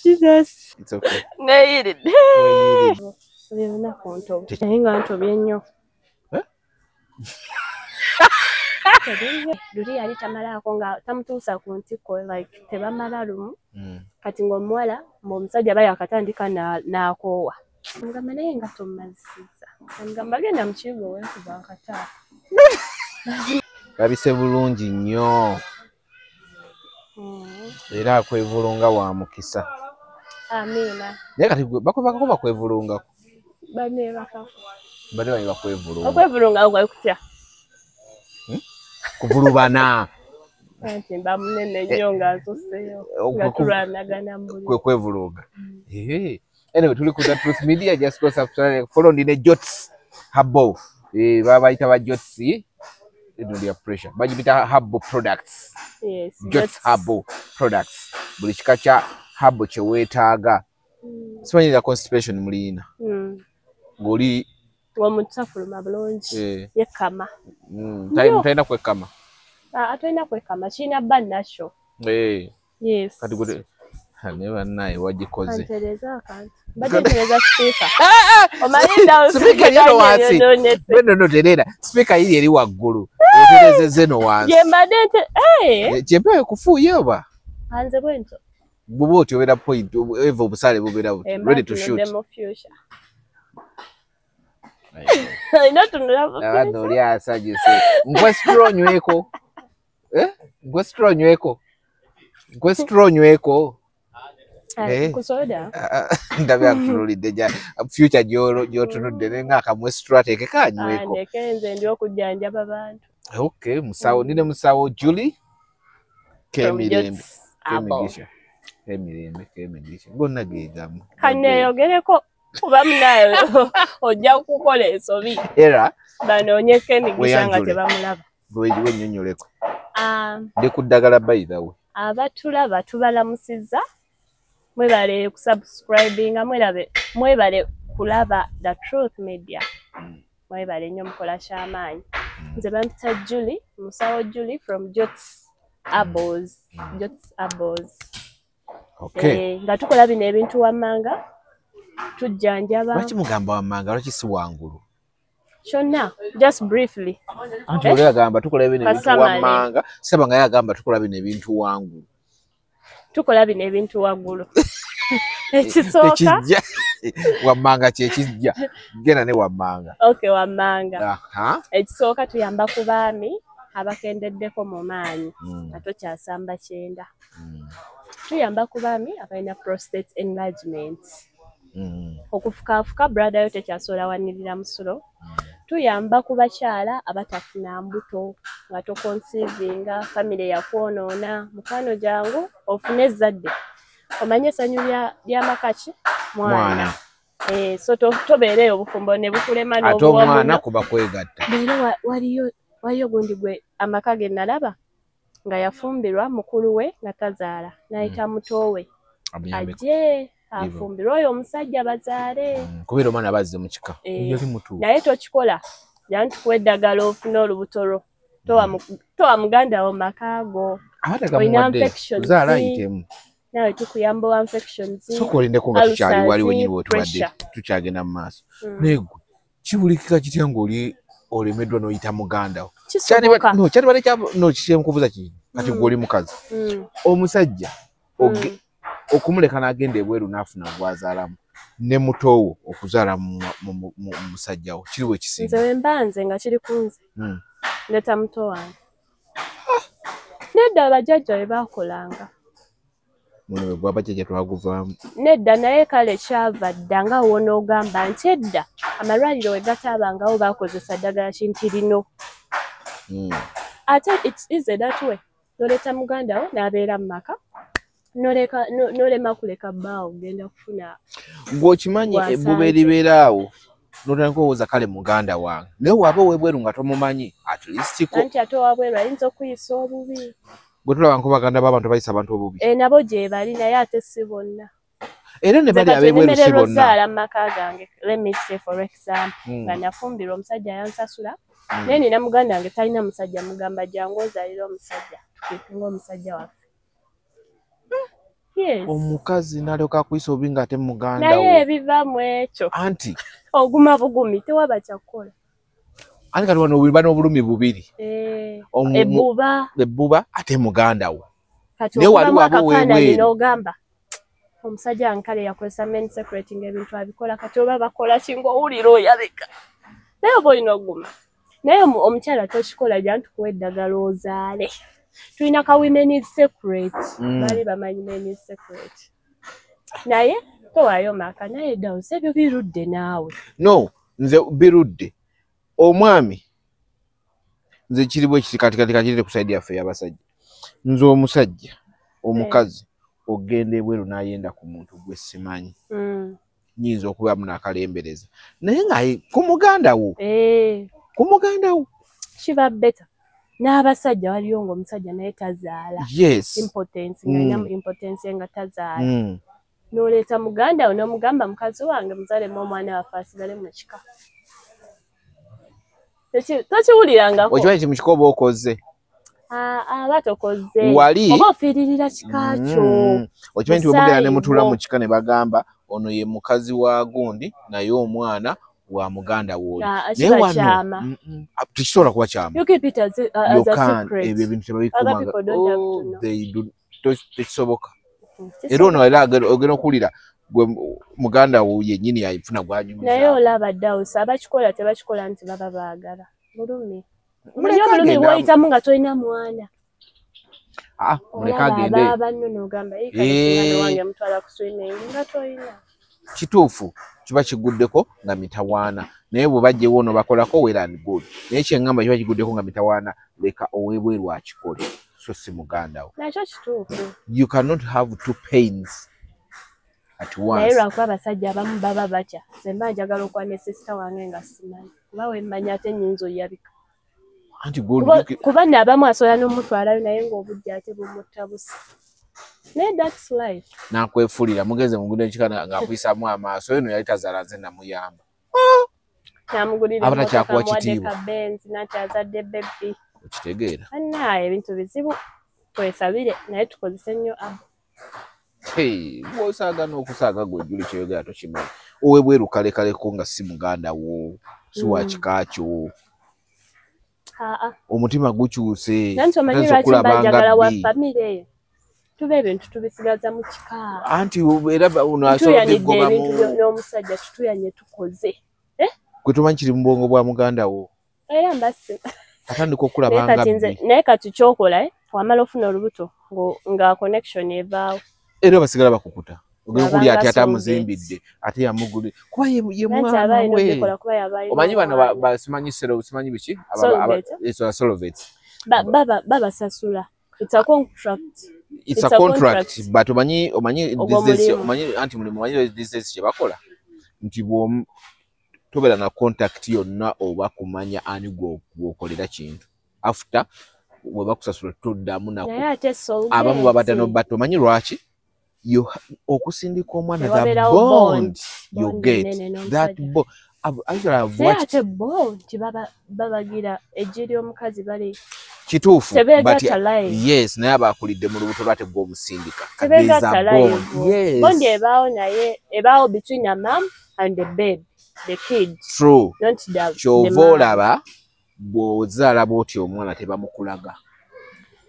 Jesus. It's okay. Neeyiridde. Weeyiridde. Buli lunaku ntobye. Naye nga ntobye nnyo. Eh? Ntobye nnyo. Luli yali tamalaako nga tamutuusa ku ntikko, like tebamala lumu. Kati ng'omuwala ng'omusajja aba yakatandika n'akoowa. Ngamba naye nga tommazisizza. Ngamba genda mu kiyigo weekuba akataapu. Labise bulungi nnyo. Era akwevulunga wa mukisa. Amiina. Naye kati gwe bakwebakako bakwevulungako. Baneebakako. Badde banyi bakwevulunga. Okwevulunga kwe kutya? Kuvulubana. Anti mba munene nnyo nga nsuseeyo. Nga tulwanagana mu buli. Kwe kwevulunga. Anyway, tuli ku The Truth Media, just go subscribe, follow ndine Jots Herbal. Babayita ba Jots. Eno lya pressure. Bagiyita Herbal Products. Yes. Jots Herbal Products. Buli kika kya herbal kye weetaaga. Simanyira constipation muliyina. Ng'oli Ng'omuntu tafuluma bulungi. Yekkama. Talina kwekkama. Tolina kwekkama, kirina bba nakyo. Yes. Kati gwe naye bannaye wagikoze. Antereza akantu. Mbadde ntereza sipiika. Omanyi Sipiika eri eno wansi. Bwe nno terera. Sipiika yiri eri waggulu. Oterezezza eno wansi. Gye mbadde nte Kyempewo ekufuuye oba? Nze bwe ntyo. Bw'oba otyo obeera point, eva obusaale bubeera buti. Ready to shoot. Mu future. Olina otunula mu Abadde oli asanyuse. Nkwe straw nyweko. Nkwe straw nyweko. Nkwe straw nyweko. Ku soda? Ndabye akutunuulidde gya future gy'otunudde naye nga akamwe straw ateekeko anyweko. Ndeke nze ndi okujjanjaba bantu. Okay, musawo ndine musawo Julie Kemirembe. Kemigisha. Kemirembe, Kemigisha. Gonna geegamu. Kaneeyogereko kuba munaye ojja kukola ensobi. Era banoonye Kemigisha nga tebamulaba. Wennyonnyoleko. Ndi ku ddagala by the way. Abatulaba tubalamusizza. Mwebale kusubscribinga, mwebale kulaba The Truth Media. Mwebale nnyo mukola ky'amaanyi. Nze bampita Julie, musawo Julie from Jots Herbals. Jots Herbals. Okay. Nga tukola bino ebintu wammanga, tujjanjaba. Lwaki mugamba wammanga, lwaki si wangulu? Kyonna, just briefly. Anti oli agamba tukola bino ebintu wammanga, saba nga ye agamba tukola bino ebintu wangulu. Tukola bino ebintu waggulu. Ekisooka wammanga kye kijja. Genda ne wammanga. Okay, wammanga. Ekisooka tuyamba ku baami abakendeddeko mu maanyi nga tokyasamba kyenda. Tuyamba ku baami abalina prostate enlargement. Okufukaafuka brother yo tekyasobola wanirira musulo. Tuyamba ku bakyala abatafuna mbuto nga toconceivinga, famire yakwonoona, mukwano jangu ofune ezzadde. Omanye essanyu ly'amaka ki? Mwana. So tobeereyo obufumbo ne bukulema Ate omwana kuba kwegatta. Leero waliyo gundi gwe amaka ge nalaba nga yafumbirwa mukulu we nga tazaala n'ayita muto we ajje afumbirwe oyo omusajja bazaale. Kubeera omwana bazze mu kika. Yali mutuufu. Naye tokikola. Jangu tukuwe eddagala ofune olubuto lwo. Towa muganda wo maka go. Olina infections. Zaala ayitemu. Nawe tukuyamba wa infections. Sooka olindeko nga tukyali wali wenyini wetubadde tukyagenda mu maaso. Naye ggwe kiwulikika kitya ng'oli olemeddwa n'oyita muganda wo? Kisoboka. No, kyandibadde kya no kyenkubuuza kiri. Kati ggwe oli mukazi. Omusajja okumuleka n'agenda ebweru n'afuna gw'azaalamu ne muto wo okuzaala mu musajja wo kiri we kisinga. Nze we mba nze nga kiri ku nze. Ndeeta muto wange. Nedda abajjajja bwe baakolanga. Mulimu gwa bajjajja twaguvaamu. Nedda naye kale kyava dda nga w'onoogamba nti edda amalwaliro we gataabangawo baakozesa ddagala ki nti lino. Ate it's easy that way. N'oleeta muganda wo n'abeera mu maka. N'olema kuleka bbaawo ogenda kufuna. Ng'okimanyi ebbuba eribeera awo n'otandika owoza kale muganda wange. Naye w'aba ow'ebweru nga tomumanyi at least ko. Anti ate ow'ebweru ayinza okuyisa obubi. Gwe tulaba nko baganda b'abantu bayisa abantu obubi. Nabo gye bali naye ate si bonna. Era ne bali ab'ebweru si bonna. Ozaala mu maka gange, let me say for example, nga nafumbirwa omusajja yansasula, naye nina muganda wange talina musajja mugamba jangu ozaalire omusajja, tukiikinga omusajja waffe. Yes. Omukazi n'alyoka akuyisa obubi ng'ate muganda wo. Naye ebiva mu ekyo. Anti oguma bugumi, tewaba kyakukola. Anti kati wano oba n'obulumi bubiri. Ebbuba. Ebbuba ate muganda wo. Kati Naye wali okubamu waba akafaananyi ow'ebweru. n'ogamba omusajja nkale yakozesa men secret ng'ebintu abikola, kati oba bakola ki ng'owulira oyabika. Naye oba olina oguma. Naye omukyala tokikola, jja ntukuwa eddagala ozaale. Tulina ka women's secret. Baali bamanyi men's secret. Naye towaayo maka, naye Dawusi ebyo birudde naawe. No, nze birudde. Omwami nze kiri bwe kiti, kati kati kakirire ku side yaffe ey'abasajja. Nze omusajja, omukazi ogenda ebweru n'ayenda ku muntu gwe simanyi. Nnyinza okubeeramu n'akalembereza. Naye nga ku muganda wo. Ku muganda wo. Kiba better. N'abasajja waliyo ng'omusajja naye tazaala. Yes. Impotence, ng'alina impotence nga tazaala. N'oleeta muganda wo n'omugamba mukazi wange muzaalemu omwana waffe asigale mu kika. Tokiwulirangako. Okimanyi nti mu kika oba okoze? Aba tokoze. Wali Oba ofiiririra kika kyo. Okimanyi nti bwe mugenda ne mutuula Musaayi mu kika ne bagamba ono ye mukazi wa gundi naye omwana wa muganda w'oli. Naye Kiba wano, kyama. Tekisobola kuba kyama. You keep it You as a can't. secret. Ebyo ebintu tebabikuumanga. Other people don't have to Oh, know. they do. Tekisoboka. Era ono era ogenda okuwulira gwe muganda wo yennyini yayifuna gw'anyumiza. Naye olaba Dawusi abakikola tebakikola nti baba baagala. Bulumi. Muleke Omanyi obulumi agende bw'oyitamu nga tolina mwana. Muleke Olaba agende. abaaba nno n'ogamba, Ee, kale singa wange mutwala ku swimming nga tolina. Kituufu kiba kiguddeko nga mitawaana, naye bwe bajjewo ono bakolako well and good. Naye kye ŋŋamba kiba kiguddeko nga mitawaana, leka ow'ebweru akikole, so si muganda wo. Nakyo kituufu. You cannot have two pains at Naye once. lwakuba abasajja abamu baba batya. Nze mba njagala okuba ne sister wange nga simanyi. Kuba we mmanyi ate nnyinza oyabika. Anti gw'oli Kuba nno abamu asobola n'omutwalayo naye ng'obudde ate bumutta busi. Naye that's life. N'akwefuulira mugenze mugudde ekika ng'akuyisaamu amaaso, eno yali tazaala nze namuyamba. Namugulira Aba emmotoka, takyakuwa amuwadde kitiibwa. ka Benz, nati azadde baby. Okitegeera. Bannaaye ebintu bizibu, twesabire naye tukozese nnyo abo. Hey, bw'osaaga n'okusaaga gwe Juli ky'oyogera tokimanyi. Ow'ebweru kalekaleko nga si muganda wo, si wa kika kyo. Omutima gukyuse. Nanti omanyi Otandise lwaki okulaba mba nga njagala wa bbi. famire eyo? Tuba ebintu tubisigaza mu kika. Anti era ono asobola Tutuyanidde okubiggobamu. ebintu n'omusajja tutuyanye tukoze. Gwe tomanyi kiri mu bwongo bwa muganda wo. Era mbasi. Atandika okulaba Naye nga kati nze, bbi. naye kati ky'okola, wamala ofuna olubuto nga connection evaawo. Era basigala bakukuta. Ogenda Abanga okulya ate ate soulmates. amuzimbidde, ate yamugulidde. Kuba ye Nanti mwana aba alina we. obikola kuba yaba alina Omanyi bano omwana. simanyi sero, simanyi biki? Soulmate. Soulmates. Babasasula. It's a contract. It's It's a a contract, contract. but omanyi Ogwo these days, mulimu. omanyi anti mulimu, omanyi these days kye bakola. Nti tobeera na contact yonna oba kumanya ani gw'okolera kintu. After bwe bakusasula toddamu nako. Naye ate soulmate. Abamu babadde n'obatta, omanyi lwaki? Okusindika omwana, the Tewabeerawo bond bond. you Bond get, ennene that n'omusajja. bond. Actually, I've Naye watched ate bo nti babagira eggi ly'omukazi bali Kituufu, tebeegatta but live. Yes, naye abakulidde mu lubuto lwate gwe omusindika. Kati there's a Tebeegatta live. bond. Yes. Bond ebaawo naye ebaawo between a mom and the babe, the kid. True. Not the Ky'ova mom. olaba bw'ozaala bw'otyo omwana tebamukulaga.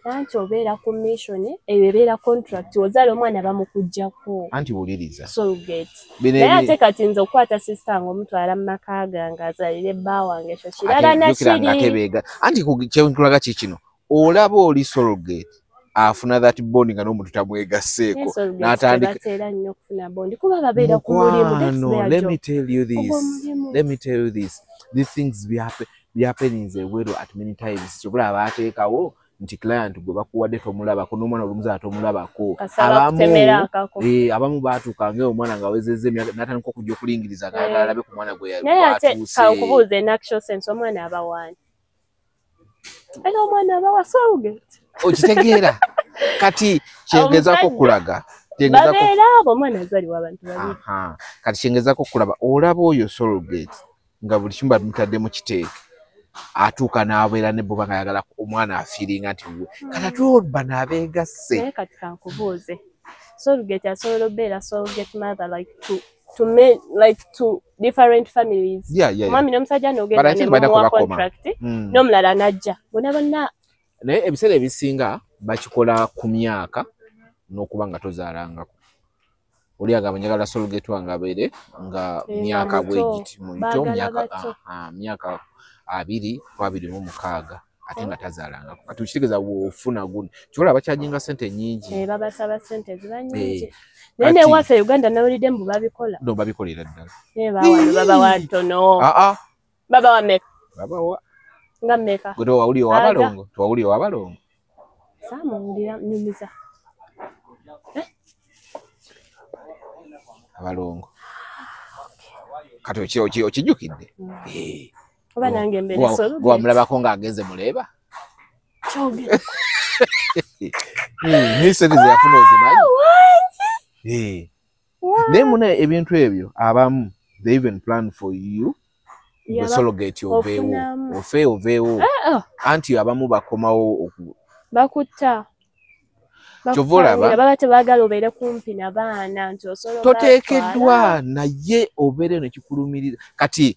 Anti obeera ku mission, eyo ebeera contract, ozaala omwana bamukuggyako. Anti wuliriza. Surrogate. Bino Naye ebi- ate kati nze okukwata sister wange omutwala mu maka gange azaalire bba wange, ekyo kirala Ate na jjukira nga kiri. tebeega. Anti kye nkulaga ki kino, olaba oli surrogate afuna that bond nga n'omuntu tamwegasseeko. Naye surrogate N'atandika- tebateera nnyo okufuna bond, kuba babeera ku mulimu, that's Mukwano, their let job. me tell you this. Ogwo mulimu. Let me tell you this. These things be be happening ebweru at many times. Kyova olaba baateekawo nti client gwe bakuwadde tomulabako, n'omwana olumuzaala tomulabako. Kasaba kutemera akako. Abamu baatuuka ng'omwana ng'awezezza emyaka n'atandika okujja okulingiriza ng'ayagala alabe ku mwana gwe Naye ate gw'atuuse. kankubuuze in actual sense, omwana aba waani? Era omwana aba wa surrogate. Okitegeera? Kati kyengezaako Omusajja. okulaga. Kyengezaako Babeera abo, omwana azaalibwa abantu babiri. Aha. Kati kyengezaako okulaba, olaba oyo surrogate nga buli kimu bamutaddemu kiteeke. Atuuka n'abeera ne bbo ng'ayagala omwana afiiringa nti wuwe. Kati ate bano abeegasse. Naye kati kankubuuze. Surrogate asobola obeera surrogate mother like to men, like to different families. Omwami n'omusajja n'ogenda ne mumuwa contract, n'omulala n'ajja. Bonna bonna. Naye ebiseera ebisinga bakikola ku myaka n'okuba nga tozaalangako. Oli agamba njagala surrogate wange abeere nga myaka bwegiti muito, myaka 20 ku 26, ate nga tazaalangako. Kati okitegeeza bw'ofuna guno kyobola bakyajinga ssente nnyingi. Babasaba ssente ziba nnyingi. Naye newaffe Uganda nawulidde mbu babikola. No, babikolera ddala. Naye bawano babawa ntono. Babawa mmeka? Babawa. Nga mmeka? Gwe tewawulira owabalongo? Tewawulira owabalongo? Saamuwulira, nyumiza. Abalongo. Kati okijjukidde? Oba nange mbeere surrogate. Gwamulabako ng'agenze muleeba? Kyogera. Naye ssente ze yafuna ozimanyi? Naye muna ebintu ebyo abamu they even plan for you gwe surrogate oveewo, ofe oveewo, anti abamu bakomawo. Bakutta. Kyova olaba baba tebaagala obeere kumpi n'abaana nti osobola. Toteekeddwa, naye obeere nekikulumirira. Kati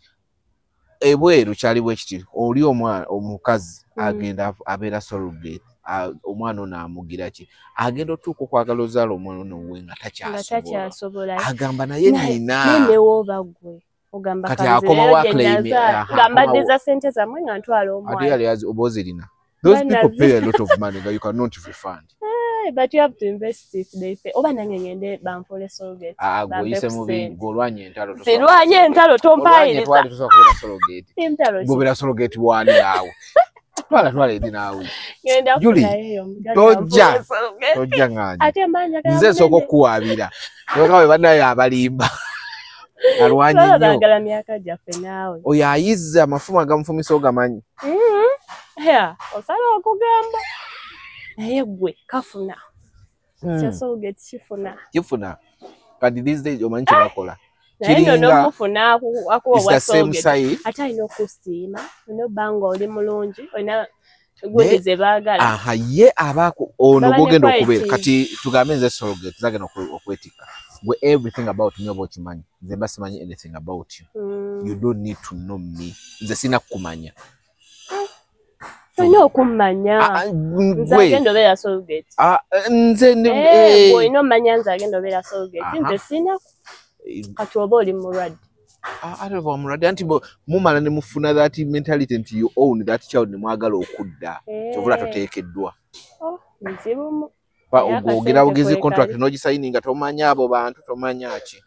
ebweru kyali bwe kiti, oli omwana omukazi agenda abeera surrogate, omwana ono amugira ki, agenda otuuka okwagala ozaala omwana ono we nga takyasobola, agamba naye nina newooba gwe ogamba kati akomawo nga mbaddiza sente zammwe nga ntwala omwana. Ate yali oba ozirina. Those people pay a lot of money that you cannot refund. But you have to invest if they pay. Oba nange ngende banfole surrogate. Ah, gwe mubi, gwolwanye entalo. Sirwanye entalo, tompayiriza. Twali tusobola kubeera surrogate. Entalo. Gobera surrogate wani naawe? Twala twala eri naawe. Ngenda. Julie, tojja. Tojja nganje. Ate mbanja. Nze nsooka okukuwaabira. Kyokka bannaye abalimba. Alwanye nnyo. Baagala myaka gyaffe naawe. Oyo ayizza amafumu agamufumisa ogamanyi. Osala okugamba. Naye gwe kafuna. Kya surrogate kifuna. Kifuna. Kati these days omanyi kye bakola. Naye nno n'omufuna akuwa obwa surrogate. Ate alina okusiima, olina obba nga oli mulungi, olina gundi ze baagala. Aha, ye abaako ono gw'ogenda okubeera. Kati tugambe nze surrogate zagenda okwetikka. Gwe everything about me oba okimanyi. Nze mba simanyi anything about you. You don't need to know me. Nze sina kukumanya. Olina okummanya. Nze agenda obeera surrogate. Nze olina omanya nze agenda obeera surrogate. Nze sina kati oba oli mulwadde. Ate oba mulwadde anti mumala ne mufuna that mentality nti you own that child ne mwagala okudda. Kyovula toteekeddwa. Nzibu. Ogera bugezi contract n'ogisayininga tomanya abo bantu, tomanya ki.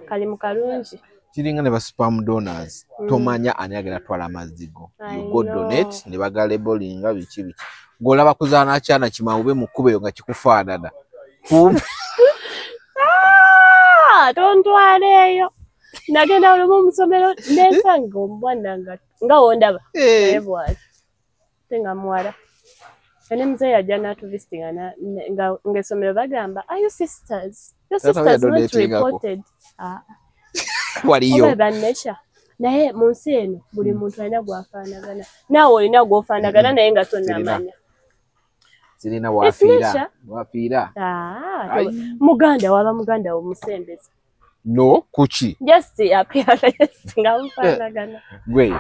Kali mu kalungi. Kiringa ne ba sperm donors, tomanya ani agenda twala amazzi go. You go donate ne bagalabelinga biki biki. Ng'olaba kuzaana kyana kimawube mu kkubo eyo nga kikufaanana. Kumbe Tontwala eyo. Nagenda olumu mu ssomero nensanga omwana nga wondaba. Naye bw'ati. Ate nga muwala. Ne muzeeyi ajja n'atuvisitinga ng'essomero bagamba, "Are you sisters? Your sisters not reported." Waliyo. Oba bannesha. Naye mu nsi eno buli muntu alina gw'afaanagana. Naawe olina gw'ofaanagana naye nga tonnamanya. Sirina wafiira. Wafiira. Muganda waba muganda wo musembeza. No, kuki? Just appearance nga mufaanagana. Gwe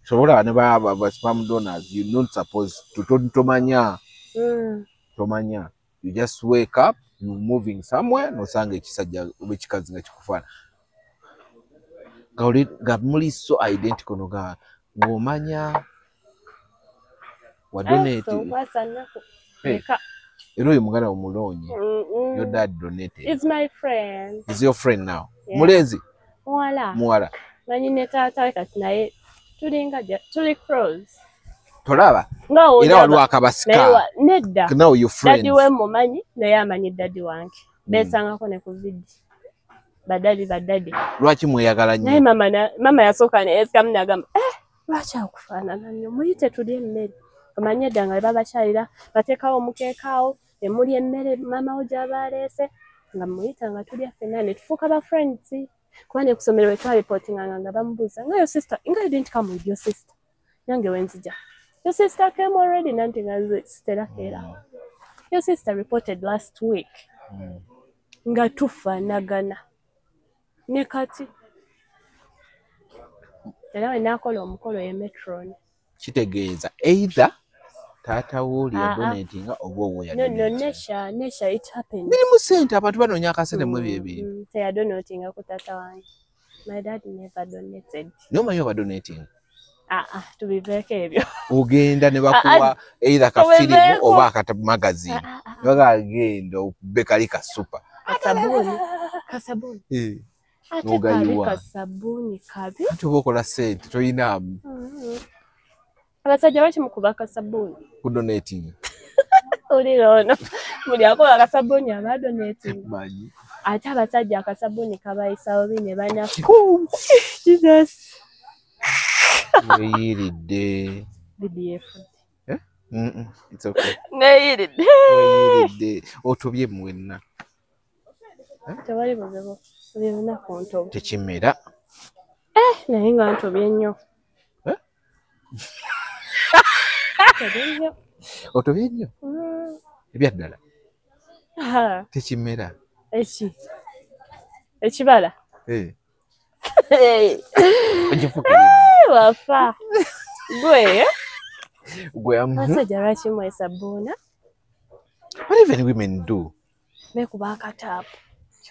sobola ne ba sperm donors, you not supposed to tomanya. Tomanya. You just wake up, you moving somewhere, nosanga ekisajja oba ekikazi nga kikufaana. Nga muli so identical noga ng'omanya wa donate. Era oyo muganda wo muloonye. Your dad donated. It's my friend. Is your friend now? Mulenzi? Muwala. Muwala. Manyi ne taata we kati naye tulinga tuli close. Tolaba? Era waliwo akabasika. Nedda. Now your friends. Daddy we mumanyi naye amanyi daddy wange. Beesangako ne ku video. Badaddy badaddy. Lwaki mweyagala nnyo? Naye mama yasooka ne yeesikamu n'agamba, lwaki akufaanana nnyo? Muyite tulye emmere. Omanyi edda nga babakyalira bateekawo omukeeka awo ne mulya emmere maama wo gy'aba aleese, nga muyita nga tulya ffenna ne tufuuka ba friends. Kuba ne ku ssomero bwe twalipotinganga nga bamubuuza nga your sister, nga you didn't come with your sister. Nange we nzija. Your sister came already nanti nga nze sitera keera. Your sister reported last week. Nga tufaanagana ne kati era we naakola omukolo ye matron. Kitegeeza either taata wo oli yadonatinga oba owo yadonatinga. No, Nesha, Nesha, it happened. Birimu ssente, abantu banoonya akasente mu ebyo ebintu. Teyadonatinga ku taata wange. My dad never donated. Naye omanyi oba donating? Ah, tubiveeko ebyo. Ogenda ne bakuwa either ka firimu oba akata magazine. Bagagenda okube kali ka super. Kasabuni. Kasabuni. Ate kabi kasabuni kabi. Ate oba okola ssente toyinaamu. Abasajja lwaki mukuba akasabuni? Ku donating. Olira ono. Buli akola akasabuni aba donating. Manyi. Ate abasajja akasabuni kabayisa bubi ne banaku. Jesus. Weeyiridde. BDF. Eh? It's okay. Neeyiridde. Weeyiridde. Otobye mwenna. Tewali buzibu. Buli lunaku ntoba. Tekimera. Naye nga ntobye nnyo. Otobye nnyo? Ebyaddala. Tekimera. Eki? Ekibala? Wafa. Gwe? Gwe. Abasajja lwaki mwesabbuuna? What even women do? Beekuba akataapu.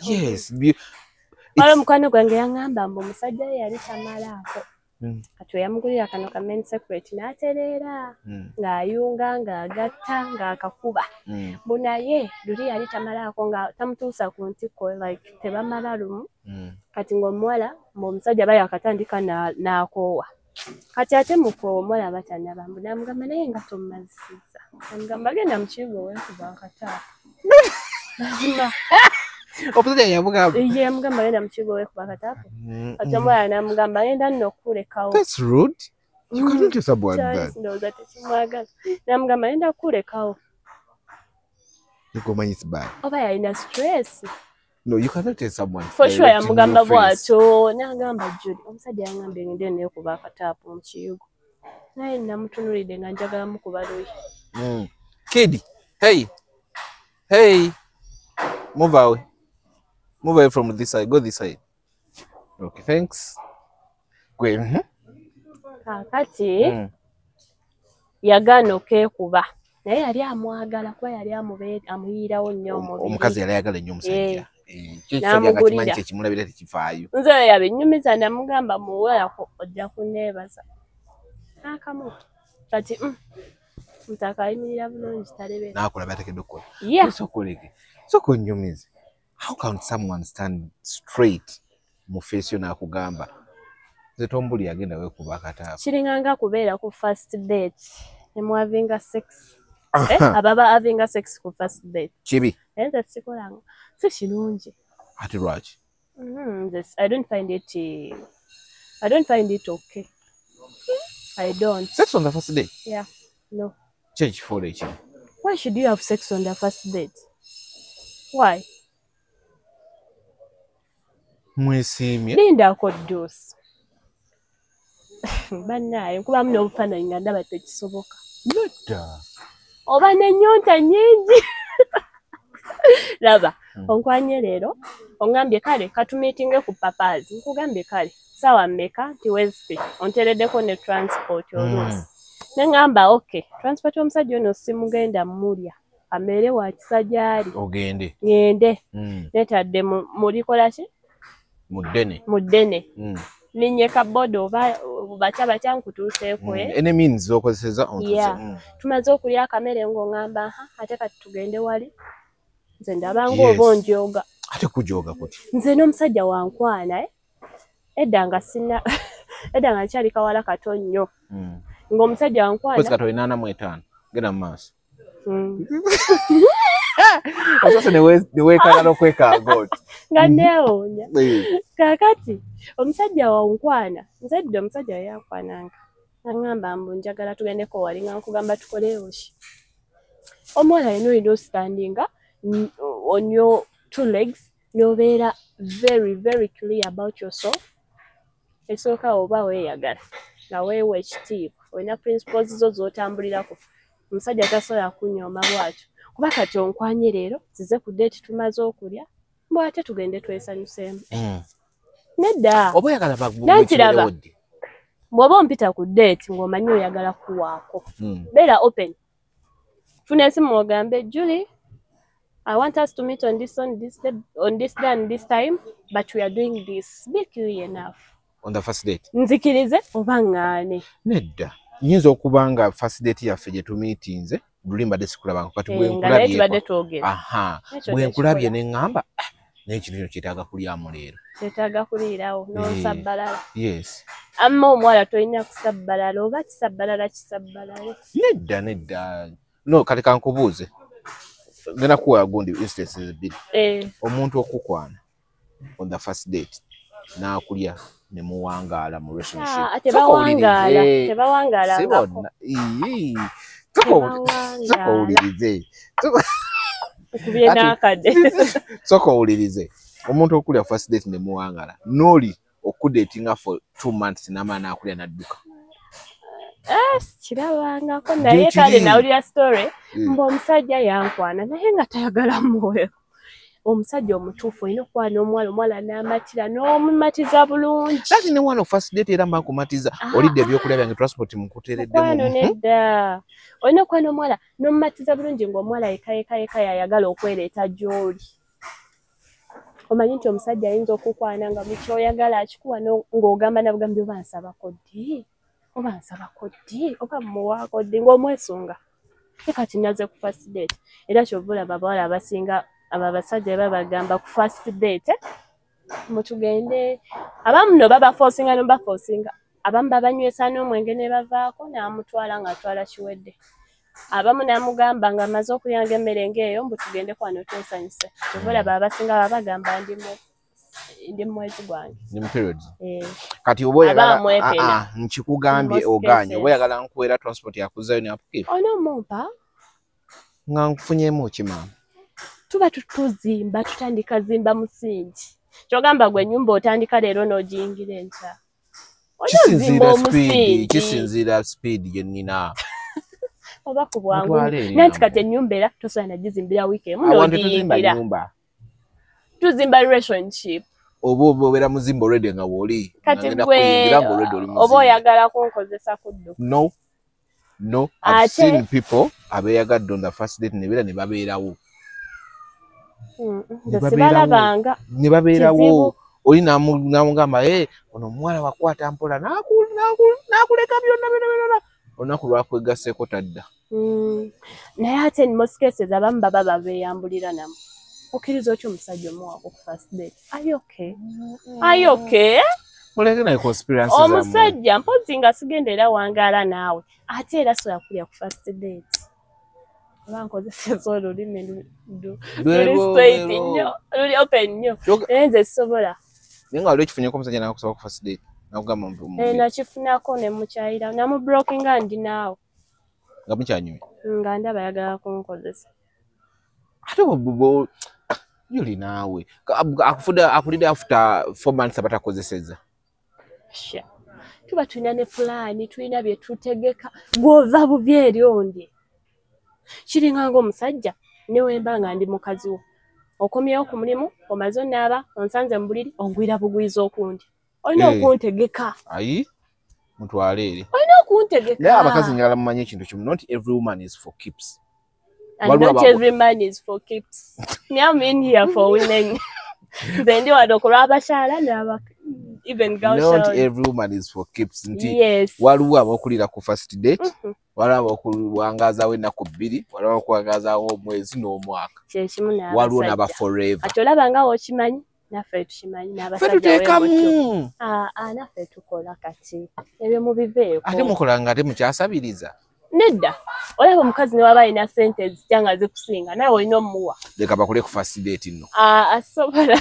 Yes. Waliwo mukwano gwange yaŋŋamba mbu omusajja ye yali tamalaako. Kati we yamugulira kano ka Men Secret n'atereera ng'ayunga ng'agatta ng'akakuba. Mbu naye luli yali tamalaako nga tamutuusa ku ntikko, like tebamala lumu. Kati ng'omuwala mbu omusajja aba yakatandika n'akoowa. Kati ate mukoowa omuwala aba tannaba, mbu n'amugamba naye nga tommazisizza. Amugamba genda mu kiyigo weekuba akataapu. Mazima. Omusajja yamugamba. Ye yamugamba genda mu kiyigo weekuba akataapu. Kati omuwala n'amugamba ngenda nno okukulekawo. That's rude. You cannot do someone that. Ndowooza tekimwagala. N'amugamba ngenda kukulekawo. Nikumanyi it's bad. Oba yalina stress. No, you cannot tell someone. For sure yamugamba bw'atyo. N'agamba Judy, omusajja yangambye ngende neekuba akataapu mu kiyigo. Naye namutunuulidde nga njagala mukuba luyi. Kid, hey. Hey. Move away. Move away from this side. Go this side. Okay, thanks. Gwe. Kaakati yagaana okeekuba. Naye yali amwagala kuba yali amuyiirawo nnyo omubiri. Omukazi yali ayagala nnyo omusajja. N'amugulira. Kimulabira tekifaayo. Nze yabinyumiza namugamba muwalako ojja kunneebaza. N'akamu. Kati mutaka ayimirira bulungi talebera. N'akola by'ateekeddwa okukola. Yeah. Sooka sooka onnyumize. How can someone stand straight mu face yo n'akugamba nze tombuli agenda weekuba akataapu? Kiringanga kubeera ku first date. Ne muhavinga sex. Ababa havinga sex ku first date. Kibi. Nze sikolanga. Si kirungi. Ate lwaki? I don't find it okay. I don't. Sex on the first date? Yeah. No. Ki ekifuula ekibi? Why should you have sex on the first date? Why? Mwesiimye. Lindako dduusi. Bannaaye nkubamu n'obufaananyi nga ndaba tekisoboka. Nedda. Oba n'ennyonta nnyingi. Laba, onkwanye leero, ongambye kale katumiitinge ku Papazi. Nkugambye kale, ssaawa mmeka nti Wednesday, onteereddeko ne transport oluusi. Ne ŋŋamba okay, transport y'omusajja ono simugenda mmulya. Ameere wa kisa gy'ali. Ogende. Ŋŋende. Neetadde mu likola ki? Mu ddene. Mu ddene. Linnye ka boda oba batya batya nkutuuseeko. Any means z'okozesezza ontuuse. Yeah. Tumaze okulya akamere ng'oŋŋamba aha ate kati tugende wali. Nze ndaba ng'oba onjooga. Ate kujooga kutya? Nze n'omusajja wankwana edda nga sina edda nga nkyali kawala kato nnyo. Ng'omusajja wankwana. Kozesa kati olina 45. Genda mu maaso. Osose ne weekanga n'okwekanga oti. Nga neewuunya. Kaakati omusajja wankwana, nze edda omusajja yankwananga. N'aŋŋamba mbu njagala tugendeko wali nga nkugamba tukoleyo ki. Omuwala yenna olina ositandinga on your two legs n'obeera very very clear about yourself. Esooka oba weeyagala nga weewa ekitiibwa, olina principles zo z'otambulirako. Omusajja tasobola kunyooma bw'atyo. Kuba kati onkwanye leero, zize ku date, tumaze okulya, mbw ate tugende twesanyuseemu. Nedda. Oba oyagala Nanti bw'oba ompita ku date ng'omanyi oyagala kuwaako, beera open. Funa esimu ogambe, "Julie, I want us to meet on this day and this time, but we are doing this." Be clear enough. On the first date. Nzikirize oba ŋŋaane. Nedda, nyinza okuba nga first date yaffe gye tumiitinze luli mbadde sikulabanga, kati bwe Nga naye tubadde nkulabye twogera. Aha. Ekyo Bwe nkulabye tekikola. ne ŋŋamba, "Ah, naye ekintu kino kyetaaga kulyamu leero." Kyetaaga kuliirawo n'osabbalala. Yes. Amma omuwala tolina kusabbalala, oba kisabbalala kisabbalale. Nedda, nedda, no. Kati kankubuuze, ngenda kuwa gundi instances bbiri. Omuntu okukwana on the first date n'akulya ne muwangaala mu relationship. Ah, tebawangaala. Sooka owulirize. Tebawangaala Si ngako. bonna. Ii. Sooka owulirize. Nkubye n'akadde. Sooka owulirize. Omuntu okulya first date ne muwangala, n'oli okudatinga for 2 months n'amala n'akulya n'adduka. Kirabangako, naye Gyekiri. kale nawulira story mbu omusajja yankwana naye nga tayagala mwoyo. Omusajja omutuufu olina okukwana omuwala, omuwala n'amatira, n'omumatiza bulungi. Kati ne wano first date era mba nkumatiza. Ah, olidde ebyokulya byange, transport mukuteereddemu. Mukwano, nedda, olina okukwana omuwala n'omumatiza bulungi, ng'omuwala yeka yeka yeka yayagala okwereeta gy'oli. Omanyi nti omusajja ayinza okukwana nga mukyoyagala akikuwa, ng'ogamba nabugambi, oba nsabako ddi, oba nsabako ddi, oba muwaako ddi, ng'omwesunga. Te kati naze ku first date, era kyova olaba abawala abasinga abo abasajja babagamba ku first date, eh, mutugende. Abamu no babafoosinga, nobafoosinga, abamu babanywesa n'omwenge ne bavaako, n'amutwala ng'atwala kiwedde. Abamu n'amugamba nga amaze okulyanga emmere ng'eyo, mbu tugende kwano twesanyuse. Kyova olaba abasinga babagamba ndi mu mwezi gwange. Ndi mu periods. Eh, Kati oba oyagala Aba amwepena. Ah, ah, nkikugambye In most ogaanye. Oba cases. oyagala nkuweera transport yakuzzayo ne upkeep. Onoomumpa. Nga nkufunyeemu ki, maama? Tuba tutuzimba, tutandika zimba musingi. Kyogamba gwe ennyumba otandika leero n'ogiyingira enkya? Olina ozimba Kisinziira speed. omusingi. Kisinziira speed gye nnina. Oba ku bwangu. Mutwale eri. Nanti kati ennyumba era tosobola nagizimbira wiiki emu Awantu tuzimba n'ogiyingira. nnyumba. Tuzimba relationship. Oba obeera muzimba already nga w'oli. Kati Ngenda gwe kuyingira nga already oli oba muzimba. oyagala kunkozesa kudduka. No, I've seen people abeeyagadde on the first date ne beera ne babeerawo. Nze Ne sibalabanga. Ne babeerawo. Kizibu. Oli n'amugamba, "Eh, ono omuwala wakwata mpola," n'akuleka byonna byonna byonna, olunaku lwakwegasseeko tadda. Naye ate in most cases abamu baba babeeyambulira namu. Okkiriza otya omusajja omuwako ku first date? Are you okay? Are you okay? Muleke naye conspiracy zammwe. Omusajja mpozi nga sigenda era wangaala naawe, ate era sobola kulya ku first date. Oba nkozeseza olulimi luli straight nnyo, luli open nnyo. Naye nze sisobola. Naye nga wali okifunyeko omusajja nakusaba ku first date nakugamba Eh, nakifunako ne mukyayira, namublockinga ndi naawe. Nga mukyanyumya? Nga ndaba ayagala kunkozesa. Ate yuli naawe akufudde akulidde after 4 months abatakozeseza. Sha. Tuba tulina ne pulaani, tulina bye tutegeka, gw'ova bubi eri ondye. Kiringa ng'omusajja ne wemba nga ndi mukazi wo, okomyewo ku mulimu, omaze onaaba, onsanze mu buliri, ongwira bugwiza okundi. Olina Eh. okuntegeka. Ayi, mutwale eri. Olina okuntegeka. Naye abakazi njagala mumanye ekintu kimu, not every woman is for keeps. And waliwo not every man is for keeps. Me, I'm in here for women. Nze ndi wano ku lw'abakyala n'aba even girl Not child. every woman is for keeps, nti Yes. waliwo abokulira ku first date, waliwo abokuwangazaawo ennaku 2, waliwo abokuwangazaawo omwezi n'omwaka. Kyekimu Waliwo n'aba n'abasajja. forever. Ati olaba nga wokimanyi, naffe tukimanyi Ffe n'abasajja we mutyo. tuteekamu. Ah, ah, naffe tukola kati ebyo mubiveeko. Ate mukola nga ate mukyasabiriza. Nedda, olaba omukazi ne waba alina sente ezitya nga zikusinga, naawe olina omuwa. Leka bakole ku first date nno. Ah, asobola,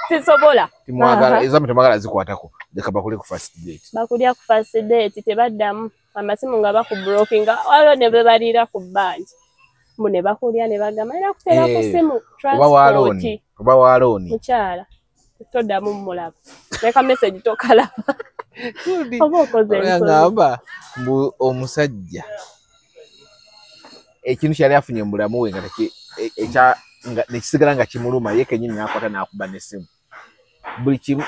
sisobola. Timwagala Aha. ezamu, temwagala zikwatako, leka bakole ku first date. Bakulya ku first date, tebaddamu amasimu nga bakublockinga, waliwo ne bwe baliira ku bbanja, mbu ne bakulya ne bagamba era kuteera ku Eh, simu oba wa transport. loan, oba wa loan. Mukyala toddamu mulaba, leka message tokalaba oba okoze ensobi. Ngamba mbu omusajja Ekintu kyali afunye mu bulamu we nga nekisigala nga kimuluma, ye kennyini n'akwata n'akuba n'essimu. Buli kimu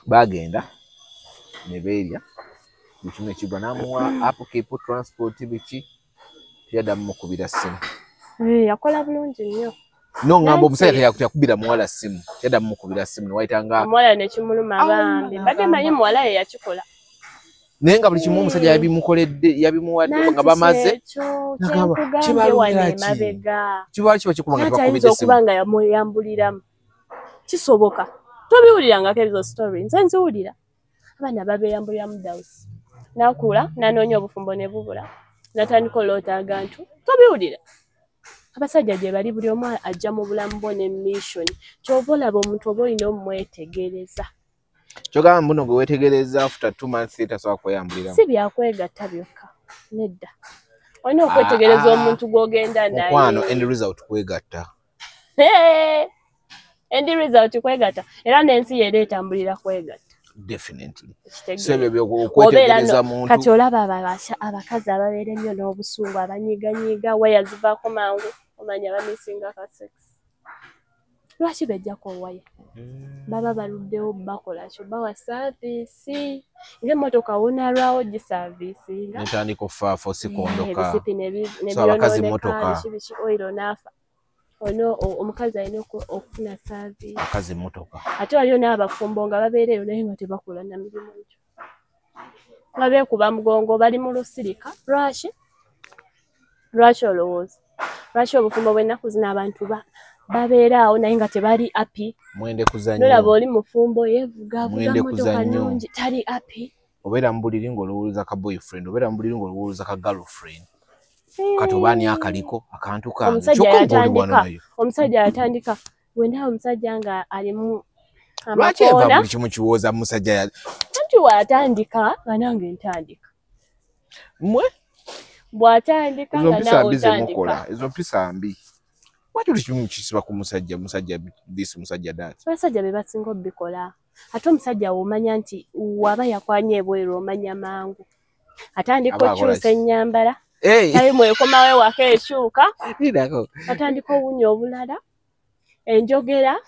bagenda ne beerya, buli kimu nekigwa, n'amuwa upkeep, transport, biki, teyaddamu mukubira ssimu. Yakola bulungi nnyo. No, ngamba omusajja teyakubira muwala ssimu, teyaddamu mukubira ssimu, newayitanga omuwala nekimuluma bambi. Mbadde manyi muwala ye yakikola. Naye nga buli kimu omusajja yabimukoledde, yabimuwadde nga bamaze. Kiba kiba kikuba nga tebakubidde ssimu. Okuba nga yamuyambuliramu. Kisoboka. Tobiwulirangako ezo story. Nze nziwulira. Abaana babeeyambuliramu dawusi. Nakula, nanoonya obufumbo ne bubula. Natandika oloota agantu. Tobiwulira. Abasajja gye bali buli omu ajja mu bulamu bwo ne mission. Ky'oba olaba omuntu oba olina omwetegereza. Kyogamba mbuno gwe weetegereza after 2 months tasobola kweyambuliramu. Si byakwegatta byokka. Nedda. Olina okwetegereza omuntu gw'ogenda naye. Mukwano, end result kwegatta. End result kwegatta. Era n'ensi yera etambulira kwegatta. Definitely. So ebyo okwetegereza muntu. Kati olaba abakazi ababeera ennyo n'obusungu, abanyiiganyiiga, waya zivaako mangu, omanya bamisinga ka sex. Lwaki bejjako waya? Baba baluddewo bakola kyo, bawa service. Ng'emmotoka wonaalwawo giservicinga. Netandika okufaafo sikondoka. Ebisipi ne byonooneka, biki biki, oil n'afa. Ono omukazi alina okufuna service. Abakazi mmotoka. Ate waliyo n'abafumbo nga babeera eyo naye nga tebakola na mirimu egyo. Nga beekuba mugongo, bali mu lusirika. Lwaki? Lwaki olowooza? Lwaki obufumbo bw'ennaku zino abantu babeera awo naye nga tebali happy? Mwende kuzannya. Nolaba oli mufumbo yeevuga avuga mmotoka nnungi, tali happy. Obeera mu buliri ng'olowooza ka boyfriend, obeera mu buliri ng'olowooza ka girlfriend. Kati oba ani akaliko akantu kange. Omusajja yatandika wena omusajja nga alimu lwaki eva buli kimu kiwooza musajja anti bw'atandika nga nange ntandika. Mmwe bw'atandika nga nawe otandika. Ezo mpisa mbi. Lwaki buli kimu kisiba ku musajja, musajja this, musajja that? Abasajja be basinga obikola. Ate omusajja w'omanya nti waba yakwanye ebweru omanya mangu. Atandika okukyusa ennyambala. Tayimu ekomawo ewaka ekyuka. Atandika owunya obulala, enjogera.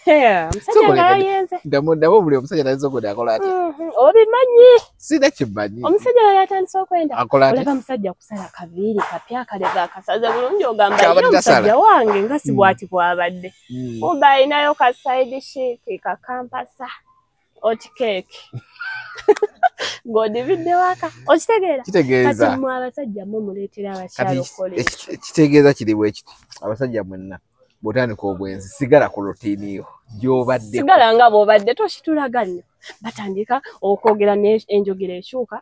Omusajja nga yayenze. Ndaba buli omusajja tayinza okwenda akola atya? Obimanyi. Sirina kyemmanyi. Omusajja nga yatandise okwenda. Olaba musajja kusala kaviiri kapya akaleva akasaze bulungi ogamba ye omusajja wange nga si bw'ati bw'abadde. Kumbe alinayo ka side chick ka kampasa oti cake. Ng'odibidde waka. Okitegeera? Kitegeeza. Kati mmwe abasajja mmwe muleetera abakyala okukola ekyo. Kitegeeza kiri bwe kiti. Abasajja mwenna bw'otandika obwenzi sigala ku routine yo gy'obadde. Sigala nga bw'obadde tokitulaga nnyo. Batandika okwogera enjogera ekyuka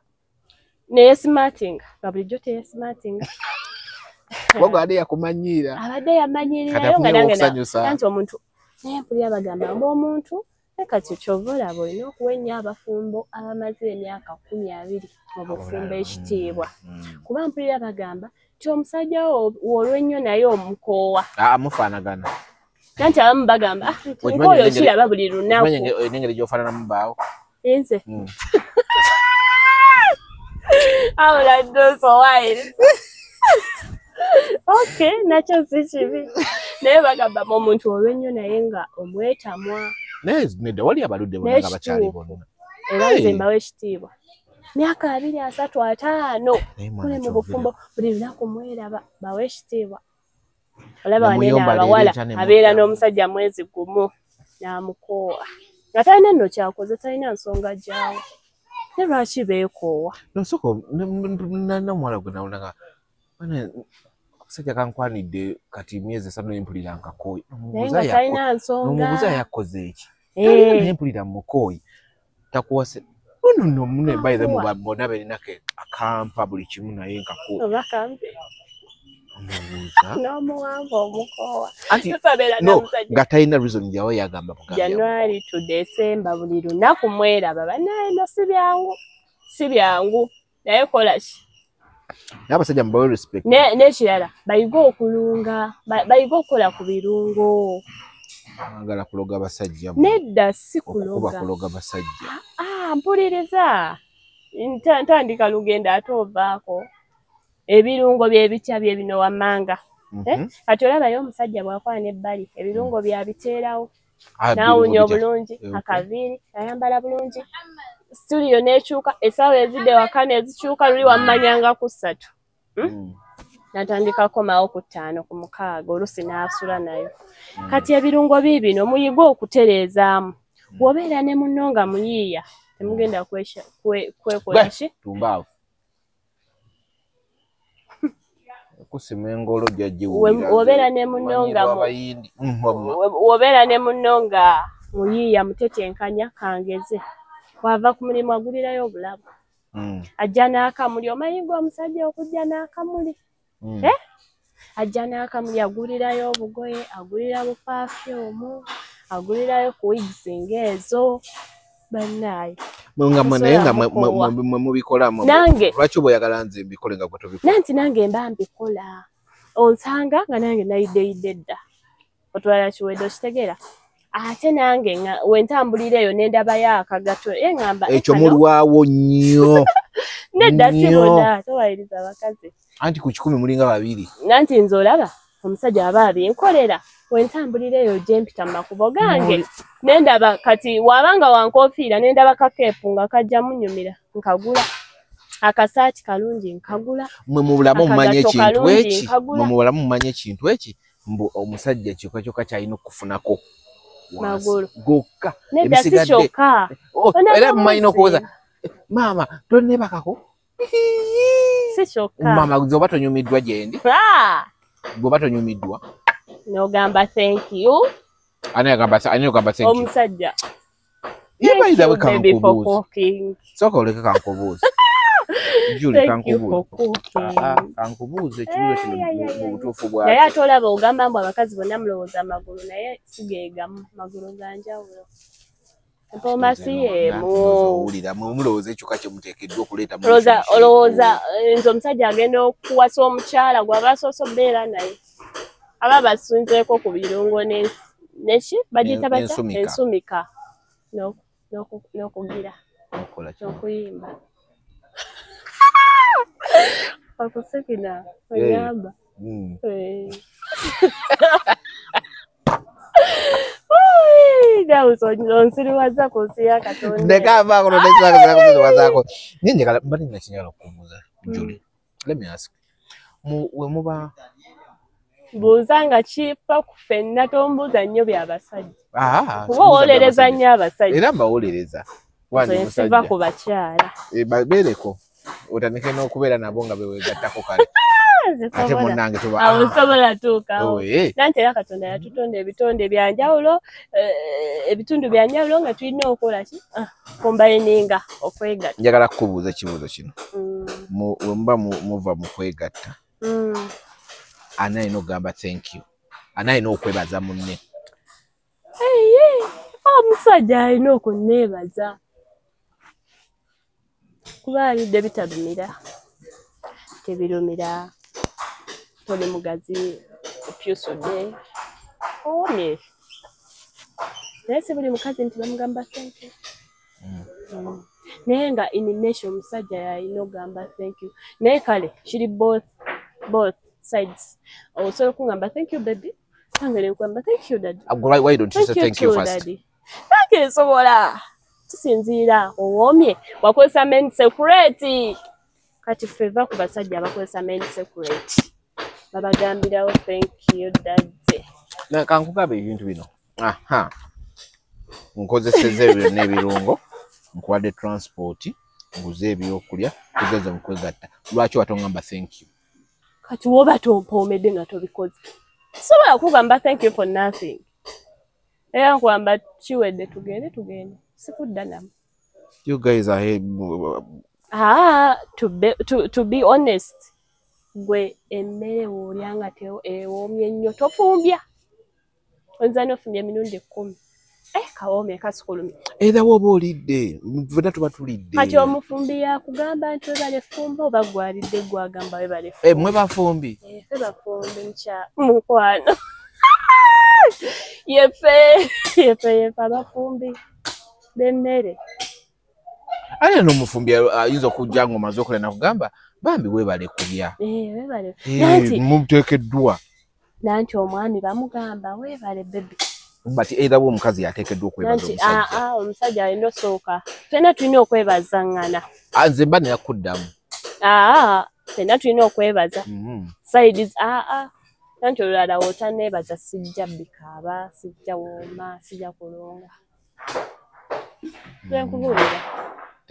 neyeesimatinga nga bulijjo teyeesimatinga. Kubanga abadde yakumanyiira. Abadde yamanyiirirayo nga nange anti omuntu naye mpulira bagamba mbu omuntu kati ky'ova olaba olina okuwa ennyo abafumbo abamaze emyaka 12 mu bufumbo ekitiibwa. Kuba mpulira bagamba nti omusajja wo olw'ennyo naye omukoowa. Mufaanagana. Anti abamu bagamba nkooyo kiraba buli lunaku. Okimanyi n'engeri gy'ofaananamu bbaawo? Nze. Awula ddoso wayiri. Okay, nakyo si kibi. Naye bagamba omuntu olw'ennyo naye nga omwetamwa. Naye nedda wali abaludde bonna nga bakyali bonna. Era nze mbawa ekitiibwa. Myaka 2, 3, 5 muli mu bufumbo buli lunaku mweraba, bawa ekitiibwa. Olaba wanene abawala abeera n'omusajja mwezi gumu n'amukoowa. Nga talina nno kyakoze, talina nsonga gy'awa. Ne lwaki beekoowa? Nosooka n'omuwala gwe nawulira nga omusajja kankwanidde kati myezi 3 naye mpulira nkakooye. Naye nga talina nsonga. N'omubuuza yakoze eki? Naye mpulira mukooye. Takuwase. Ono nno munne by the way bonna beerinako akampa buli kimu naye nkakooye. Oba kampe. Omubuuza. N'omuwanvu omukoowa. Anti no nga talina reason gy'awa yagamba mugambe. January to December buli lunaku mweraba bannaye no si byangu. Si byangu. Naye kola ki? N'abasajja mubawe respect. N'ekirala bayiga okulunga, bayiga okukola ku birungo. Mwagala kuloga basajja. Nedda si kuloga. Okuba kuloga basajja. Mpuliriza. Ntandika lugendo ate ovaako. Ebirungo byebitya byebino wammanga. Kati olabayo omusajja bw'akola n'ebbali, ebirungo byabiteerawo, n'awunya obulungi, akaviiri, ayambala bulungi, studio n'ekyuka, essaawa ezidde waka n'ezikyuka, luli wammanyanga ku 3. Natandika komawo ku 5 ku 6, oluusi n'asula nayo. Kati ebirungo biibino muyige okutereezaamu. Bw'obeera ne munno nga muyiiya, temugenda kwekola ki? Tumbaavu. Kusima engolo jajjiwulira. Obeera ne munno nga obeera ne munno nga muyiiya mutetenkanya kangeze. Bw'ava ku mulimu agulirayo obulabo. Ajja n'akamuli, omanyi gwe omusajja okujja n'akamuli. Ajja n'akamuli agulirayo obugoye, agulira bupafyumu, agulirayo ku wigs ng'ezo. Bannaaye. Nga naye nga mwe mubikola nange. Lwaki oba oyagala nze mbikole nga gwe tobikola? Nanti nange mba mbikola. Onsanga nga nange nayideyidde dda. Otwala kiwedde okitegeera. Ate nange we ntambulira eyo ne ndabayo akagato, ŋŋamba ekyo mulwawo nnyo. Nedda si bonna, towayiriza abakazi. Anti ku 1 mulinga 2. Nanti nze olaba omusajja aba abinkolera. We ntambulira eyo gye mpita mu makubo gange nendaba kati wabanga wankofiira nendaba kakeepu nga kajja munyumira nkagula, akasaati kalungi nkagula. Mwe mubulamu mumanye ekintu eki, mwe mubulamu mumanye ekintu eki, mbu omusajja kyokka kyokka kyalina okufunako magulu gokka, nedda si kyokka. Era mumanyi n'okuwoza maama tonnebakako si kyokka. Maama nze oba tonyumiddwa gyendi, gwe oba tonyumiddwa n'ogamba thank you. Ani agamba thank you? Omusajja. Ye by the way kankubuuze. Sooka oleke kankubuuze. Julie kankubuuze. Kankubuuze ekibuuzo kino mu butuufu bwakyo. Naye ate olaba ogamba mbu abakazi bonna mulowooza amagulu, naye si geegamu, magulu ga njawulo. Empooma si y'emu. Owulira mulowooza ekyokka kye muteekeddwa okuleeta. Olowooza nze omusajja agenda okuwasa omukyala gw'aba asoose okubeera naye. Aba basunzeeko ku birungo neki bagiyita batya? Ensumika n'okugira n'okuyimba okusikina oyamba. Onsiriwaza ku nsi ya Katonda. Ndeka avaako nodesiwazaako. Naye njagala mbadde nina kye njagala okukubuuza Julie. Let me ask. We muba buuza nga kifa ku ffenna, tombuuza nnyo by'abasajja. Kuba owolereza nnyo abasajja. Era mbawolereza. Nsiva ku bakyala. Babeereko otandike n'okubeera nabo nga beweegattako kale. Ate munnange toba. Awo nsobola tuukawo. Nanti era Katonda yatutonda ebitonde bya njawulo, ebitundu bya njawulo nga tulina okukola ki? Kombayininga okwegatta. Njagala kukubuuza ekibuuzo kino. We muba muva mu kwegatta. Ani alina okugamba thank you? Ani alina okwebaza munne? Omusajja alina okunneebaza. Kuba alidde bitalumira. Tebirumira. Toli mugazi, opyusodde, owomye. Naye si buli mukazi nti bamugamba thank you. Naye nga in nation omusajja yalina okugamba thank you. Naye kale kiri both sides. Osobola okugamba thank you baby, nange ne nkugamba thank you daddy. Why don't you say thank you first? Nange nsobola. Kisinziira owoomye wakozesa men secret. Kati ffe va ku basajja abakozesa men secret. Babagambirawo thank you daddy. Kankugambe ebintu bino. Aha. Nkozesezza ebyo n'ebirungo, nkuwadde transport, nguze ebyokulya, tugeze mu kwegatta. Lwaki watongamba thank you? Kati woba tompoomedde nga tobikoze. Sobola kugamba thank you for nothing. Era nkugamba kiwedde tugende tugende. Sikudda namu. You guys are to be honest, gwe emmere w'olya nga ewoomye nnyo tofumbya. Oyinza n'ofumbya emirundi 10. Kawoomye kasikulumye. Era woba olidde, ffenna tuba tulidde. Kati omufumbi yakugamba nti webale ffumba oba gw'alidde gw'agamba webale ffumba. Mwe bafumbi? Ffe bafumbi mukwano. Yeffe abafumbi b'emmere. Ate n'omufumbi ayinza okujja ng'omaze okulya nakugamba Bambi weebale kulya. Weebale. Muteekeddwa. Nanti omwami bamugamba weebale baby. But either omukazi yateekeddwa okwebaza omusajja. Omusajja alina osooka. Ffenna tulina okwebazaŋŋana. Nze mba neyakuddamu. Ffenna tulina okwebaza. Sides nanti olulala w'otanneebaza sijja bikaaba, sijja wooma, sijja kulonga. Nkubuulira.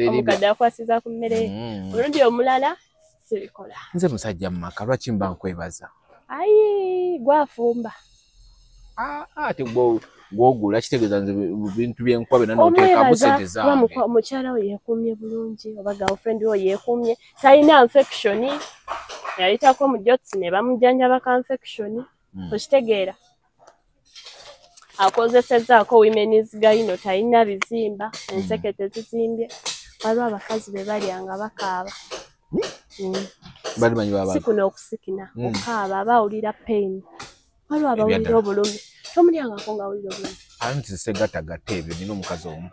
Omukadde akwasiza ku mmere. Omulundi omulala sibikola. Nze musajja mu maka lwaki mba nkwebaza? Ayi gwafumba. Ate gwogula kitegeeza nze bintu byenkuba byonna n'oteekamu ssente zange. Omukyala we yeekuumye bulungi oba girlfriend we yeekuumye talina infection yayitako mu jotsi ne bamujjanjaba ka infection okitegeera. Akozesezzaako women's gyno talina bizimba enseke tezizimbye. Waliwo abakazi be balya nga bakaaba. Si kuno okusikina okaaba aba awulira pain. Waliwo abawulira obulumi. Tomulyangako ng'awulira obulumi. Anti segattagatta ebyo nina omukazi omu.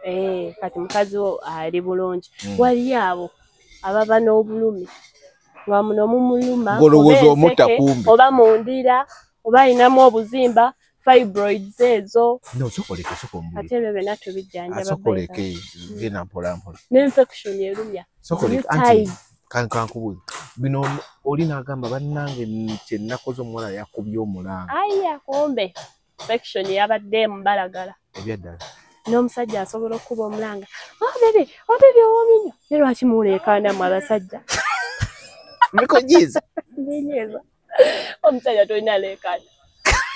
Kati mukazi wo ali bulungi. Waliyo abo ababa n'obulumi nga muno mumuluma oba mundira oba ayinamu obuzimba fibroids ezo. No, sokoleke sokombuli. Ate ebyo byonna tubijjanjaba. Sokoleke genda mpola mpola. N'infection erumya. Sokoleke anti kankubuuza. Bino oli n'agamba bannange kye nnakoze omuwala yakubye omulanga. Aya kumbe infection yabadde emubalagala. Ebyaddala. N'omusajja asobola okukuba omulanga. Oh baby, owoomye nnyo. Naye lwaki muleekaana mmwe abasajja? Bikujiza. Binyiiza. Omusajja tolina leekaana.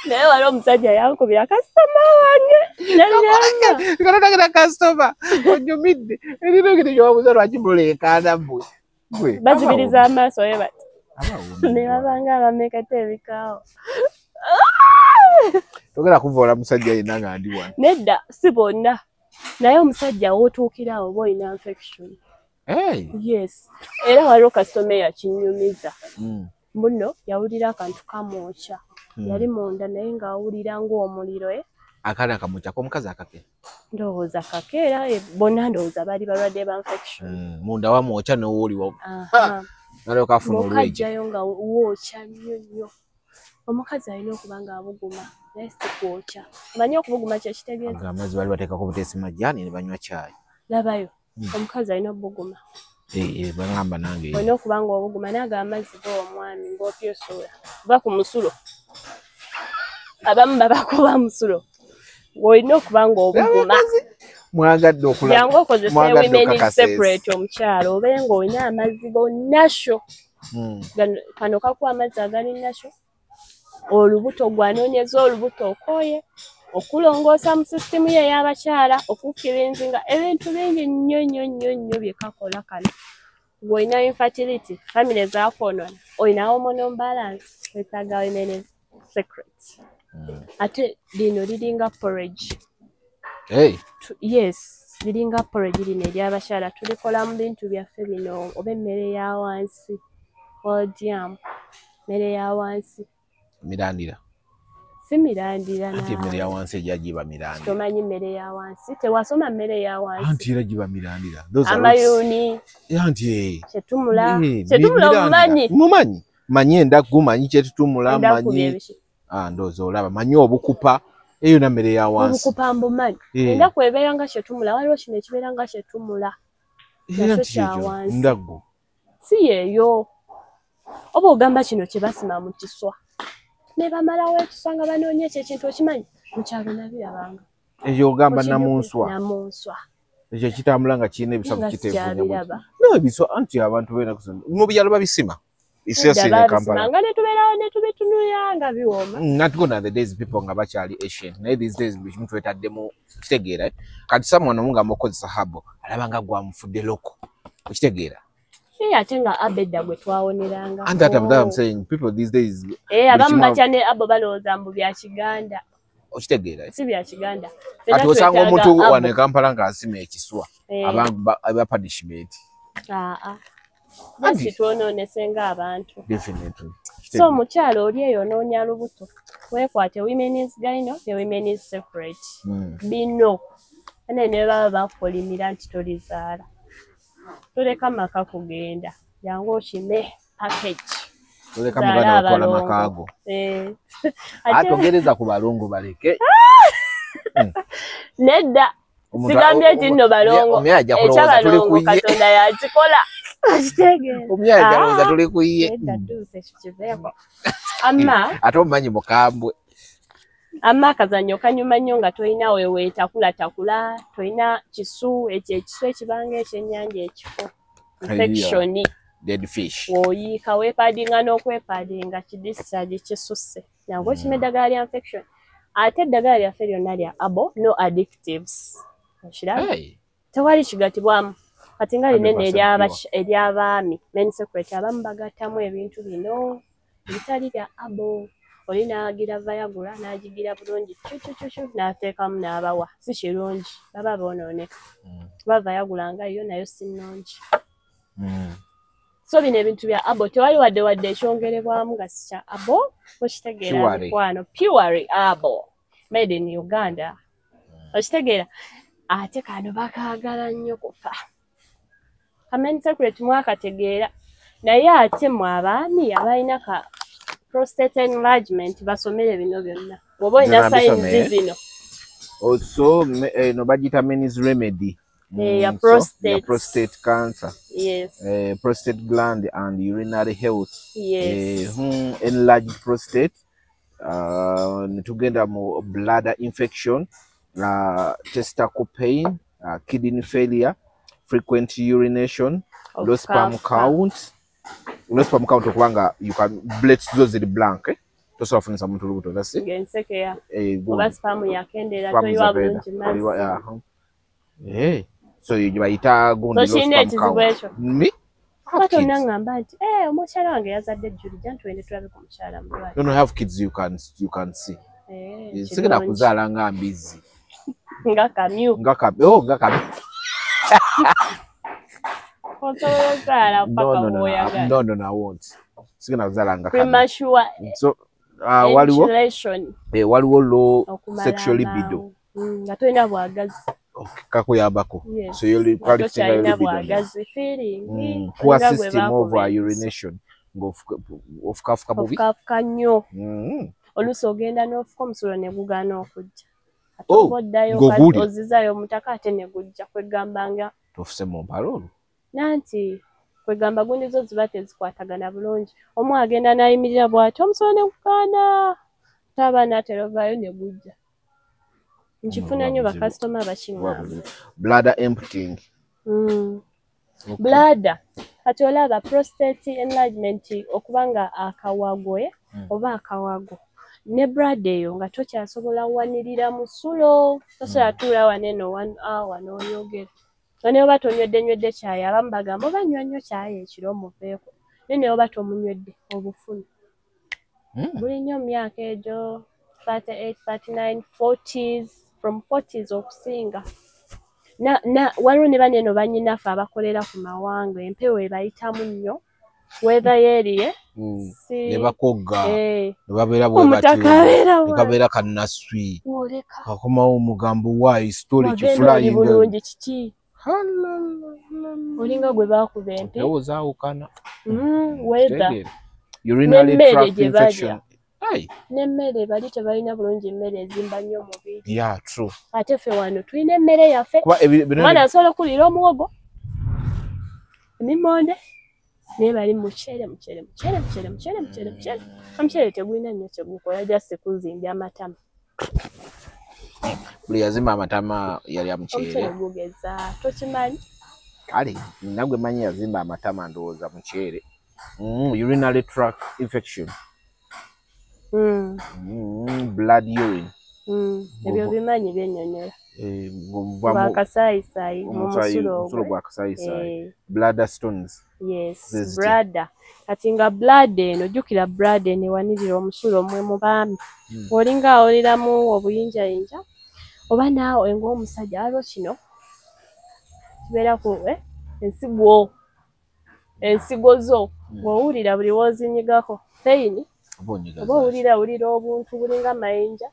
Naye waliwo omusajja yankubira kasitoma wange. Nagamba kasitoma onyumidde. Erina engeri gy'obabuuza lwaki muleekaana mmwe. Bazibiriza amaaso bwe bati. Ne babanga abameketa ebikaawo. Togera kuvoola musajja yenna nga ndi wano. Nedda si bonna. Naye omusajja w'otuukira awo oba olina infection. Yes. Era waliwo kasitoma eyakinyumiza. Muno yawulira akantu kamwokya. Yali munda naye ng'awulira ng'omuliro. Akaana kamwokya k'omukazi akake? Ndowooza kake era bonna ndowooza baali balwadde ba infection. Munda wamwokya n'owuliwa. Nalyoka afuna olweje. Ng'okajjayo nga wookya nnyo nnyo. Omukazi alina okuba ng'abuguma naye si kwokya. Omanyi okubuguma kye kitegeeza? Amazzi baali bateekako buteesi majjaani ne banywa caayi. Labayo omukazi alina okubuguma. Bagamba nange. Olina okuba ng'obuguma naye ago amazzi g'omwami ng'opyosola oba ku musulo. Abamu babakuba musulo. Olina okuba ng'obuguma. Mwagadde okulaba. Jangu okozese women's separate omukyala obe ng'olina amazzi go nasho. Kano kakuwa amazzi agali nasho. Olubuto gwanoonyeza olubuto okoye okulongoosa mu sisitimu ye ey'abakyala okukirinzinga ebintu bingi nnyo nnyo nnyo nnyo bye kakola kano. Ng'olina infertility, famire zaakwonoona, olina hormonal imbalance, weetaaga women's secret. Ate lino liringa porridge. Yes, liringa porridge lino ery'abakyala tulikola mu bintu byaffe bino oba emmere ya wansi, odium, mmere ya wansi. Mirandira. Si mirandira. Anti emmere ya wansi ejja giba mirandira. Tomanyi mmere ya wansi, tewasoma mmere ya wansi. Anti era giba mirandira. Amayuni. Anti. Kyetumula. Kyetumula omumanyi. Mumanyi. Manyi endaggu, manyi kyetutumula, manyi. Ndowooza olaba, manyi obukupa. Eyo na mmere ya wansi. Obukupa mbumanyi. Endaku ebeera nga kyetumula, waliwo kino ekibeera nga kyetumula. Nakyo kya wansi. Ndaggu. Si yeeyo. Oba ogamba kino kye basima mu kiswa. Ne bamalawo ekiswa nga banoonya ekyo ekintu okimanyi mu kyalo nabirabanga. Ekyo ogamba namunswa. Namunswa. Ekyo kitambula nga kirina ebisavu kiteevuunya. No ebiswa anti abantu b'ennaku zino mu byalo babisima. Nga ne tubeerawo ne tubitunulira nga biwooma. Not gone are the days people nga bakyali ancient. Naye these days buli kimu twetaddemu kitegeera. Kati someone omugamba okukozesa habo alaba nga gwamufudde loko. Okitegeera. Ate nga abedda gwe twawoneranga. And that I'm saying people these days. Abamu batya ne abo balowooza mbu bya Kiganda. Okitegeera. Si bya Kiganda. Kati osanga omuntu wano e Kampala ng'asima ekiswa aba punishment. Basi twonoonese ng'abantu. Definitely. So omukyala oli eyo onoonya lubuto weekwate women's gyno ne women's separate. Bino ane ne baba bakukolimira nti tolizaala. Toleka maka kugenda. Jangu okime package. Oleka muganda otwala makaago. Ate ogereza ku balongo baleke. Nedda. Sigambye nti nno balongo. Ekyabalongo Katonda yakikola. Akitegeera. Omuyaya jalowooza tuli ku ye. Nedda dduusa ekyo kiveeko. Amma. Ate omumanyi mukambwe. Amma akazannyo kanyuma nnyo nga tolina weweetakulatakula, tolina kisu, ekyo ekisu ekibanga ekyennyanja ekifo. Infection. Dead fish. Woyiika weepaadinga n'okwepaadinga kidischarge kisusse. Jangu okime eddagala lya infection. Ate eddagala lyaffe lyonna lya abo, no addictives. Okiraba? Tewali kigatibwamu. Kati nga linene ery'abaami, men secret, abamu bagattamu ebintu bino ebitali bya abo. Oli n'agira Viagra, n'agigira bulungi cucucucu n'ateekamu n'abawa. Si kirungi, baba boonooneka. Kuba Viagra nga yo nayo si nnungi. So bino ebintu bya abo tewali wadde wadde ekyongerebwamu nga si kya abo, okitegeera mikwano. Pure abo. Made in Uganda. Okitegeera. Ate kano bakaagala nnyo kufa. Men secret mwakategeera. Naye ate mwe abaami abalina ka prostate enlargement basomere bino byonna. Bw'oba olina signs zino. Also, no bagiyita men's remedy. Ya prostate. Ya prostate cancer. Yes. Prostate gland and urinary health. Yes. Enlarged prostate. Tugenda mu bladder infection, testicle pain, kidney failure, frequent urination, low sperm count. Low sperm count okubanga you can blades zo ziri blank, eh? Tosobola kufunisa muntu lubuto, that's it. Ng'ensekeya. Oba sperm yakendeera toyiwa bulungi mazzi. So bayita gundi low sperm count. Me? Ate onangamba nti omukyala wange yazadde Julie, jangu tugende tulabe ku mukyala mulwadde. No, have kids you can see. Sigenda kuzaala nga mbizzi. Nga kamyu. Nga kamyu. Nga kamyu. Osobola ozaala paka bw'oyagala. No, I won't. Sigenda kuzaala nga kamyu. Premature. So waliwo low sexual libido. Nga tolina bwagazi. Kakuyambako. So you're feeling poor system of urination. Ofukafuka bubi. Ofukafuka nnyo. Oluusi ogenda n'ofuka omusulo ne gugaana okujja. Ate oddayo ozizaayo omutaka ate ne gujja kwegamba nga tofuse mu mpalo olwo. Nanti kwegamba gundi zo ziba tezikwatagana bulungi. Omu agenda n'ayimirira bw'ati omusulo ne gugaana. Ate aba anaatera ovaayo ne gujja. Nkifuna nnyo bakasitoma bakiŋŋamba. Bladder emptying. Bladder. Kati olaba prostate enlargement okuba nga akawago oba akawago. Ne bladder eyo nga tokyasobola wanirira musulo. Tosobola tuula wano eno 1 hour n'oyogera. Nga ne oba tonywedde kyayi abamu bagamba oba nywa nnyo kyayi ekiro omuveeko. Naye ne oba tomunywedde obufuna. Buli nnyo mu myaka egyo 38, 39, 40s, from 40s okusinga. Na waliwo ne bano eno bannyinaffe abakolera ku mawanga empewo ebayitamu nnyo. Weather y'eriye. Ne bakogga. Ne babeera bwe batyo. Ne kabeera kannaswi. Kakomawo omugambo why story kifulayi. Bulungi kiki? Olinga gwe baakuba empi. Empewo zaawukana. Weather. Urinary tract infection. N'emmere bali tebalina bulungi emmere ezimba nnyo omubiri. Yeah, true. Ate ffe wano tulina emmere yaffe. Omwana asobola okuliira omuwogo, emimonde, naye bali muceere muceere muceere muceere muceere muceere muceere. Omuceere tegulina nnyo kye gukola just kuzimbya amatama. Buli yazimba amatama yalya muceere. Omuceere gugeza tokimanyi. Kale nagwe manyi yazimba amatama ndowooza muceere. Urinary tract infection. Blood urine. Ebyo bimanyi byennyonnyola. Gwakasaayisayi mu musulo gwa kasaayisayi. Bladder stones. Yes, bladder. Kati nga bladder eno jjukira bladder eno ewanirira omusulo mwe mu baami. Olinga awuliramu obuyinjayinja oba naawe ng'omusajja waliwo kino kibeera ku ensigo ensigo zo bw'owulira buli w'ozinyigako pain. Oba owulira obuntu bulinga amayinja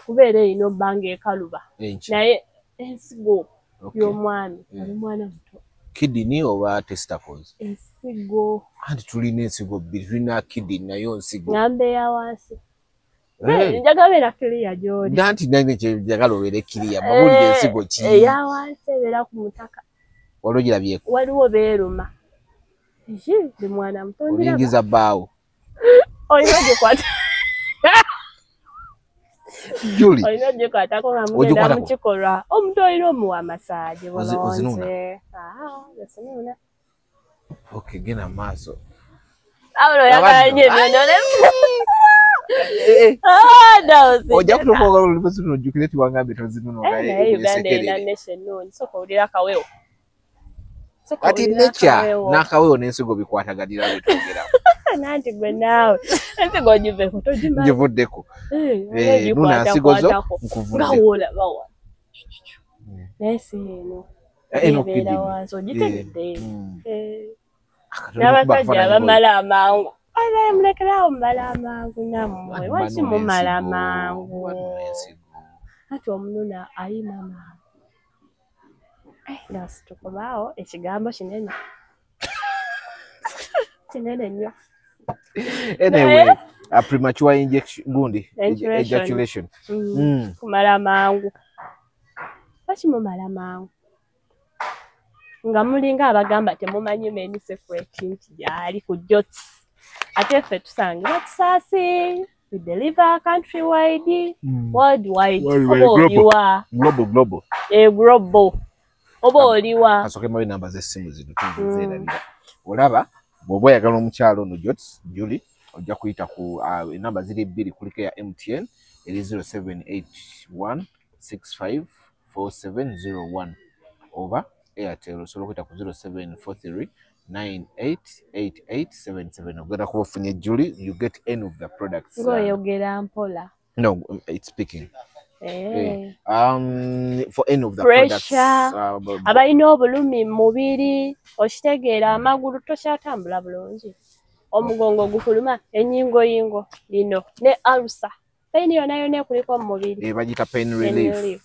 kubeera erina obba ng'ekaluba naye ensigo y'omwami oli mwana muto. Kidney oba testicles? Ensigo. Anti tulina ensigo bbiri, tulina kidney nayo nsigo. Ngamba eya wansi. Njagala beera clear gy'oli. Anti nange njagala obeere clear, babuulire ensigo ki? Eya wansi ebeera ku mutaka. Waliwo girabyeko? Waliwo beeruma. Ndi mwana muto ngiraba. Oyingiza bbaawo. Olina ogikwata. Julie. Olina ogikwatako nga mugenda mu kikolwa. Omuntu olina omuwa massage Ozinuna? Ozinuna. Okay, genda maaso. Awo oyagala nnyo ebyonone. Ojja kutuuka olubuzi ojjukire tiwangambye tozinuna. Naye Uganda erina nation ennungi. Sooka owulire akawewo. Kati nature n'akawewo n'ensigo bikwataganira bwe twogeramu. Nanti gwe naawe ensigo ogiveko togimanyi. Ngivuddeko. Nuna nsigo zo nkuvuddeko. Nga woolaba wano. Naye si eno. Ebeera wansi ogitegedde. N'abasajja abamala amangu. Naye mulekeraawo mumala amangu nammwe. Lwaki mumala amangu? Ati omununa ayima mangu. Nasi tukobaawo ekigambo kinene. Kinene nnyo. Anyway, a premature injection gundi ejaculation. Kumala mangu. Lwaki mumala mangu? Nga mulinga abagamba temumanyi many secret nti gyali ku Jots. Ate ffe tusangibwa Kisaasi, we deliver countrywide, worldwide. Oba oliwa. Global. Global. Oba oliwa. Kasooke mbawe namba z'essimu zino tuzeerabira. Olaba bw'oba oyagala omukyalo ono Jots, Julie, ojja kuyita ku enamba ziri bbiri, kuliko eya MTN eri 0781 654701 oba Airtel osobola okuyita ku 0743 988877. Ogenda kuba ofunye Julie, you get any of the products. Ng'oyogera mpola. No, it's speaking. For any of the products. Abalina obulumi mu mubiri, okitegeera amagulu tokyatambula bulungi. Omugongo gukuluma, ennyingoyingo lino ne ulcer. Pain yonna yonna ekuliko mu mubiri. Bagiyita pain relief.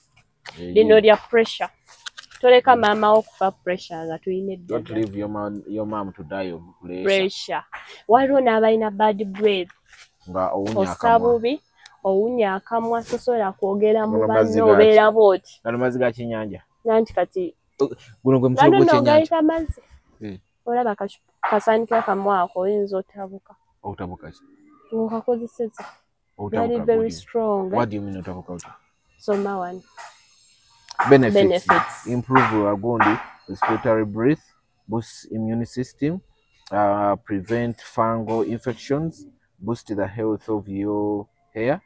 Lino lya pressure. Toleka maama wo kufa pressure nga tulina Don't eddagala. leave your mom to die of pressure. Pressure. Waliwo n'abalina bad breath. Nga owunya Ossa akamwa. bubi, owunya akamwa, tosobola kwogera mu Gano mazzi banno ga obeera bw'oti. Gano mazzi ga kyennyanja. Nanti kati Guno gwe musolo gano nno gw'ekyennyanja. gayita mazzi. Olaba kasaanikira kamu ako oyinza otabuka. Otabuka ki? Ng'okakozesezza. Otabuka Very, very budi. strong. What do you mean otabuka otya? Soma wano. Benefits. Benefits. Improve gundi respiratory breath, boost immune system, prevent fungal infections, boost the health of your hair,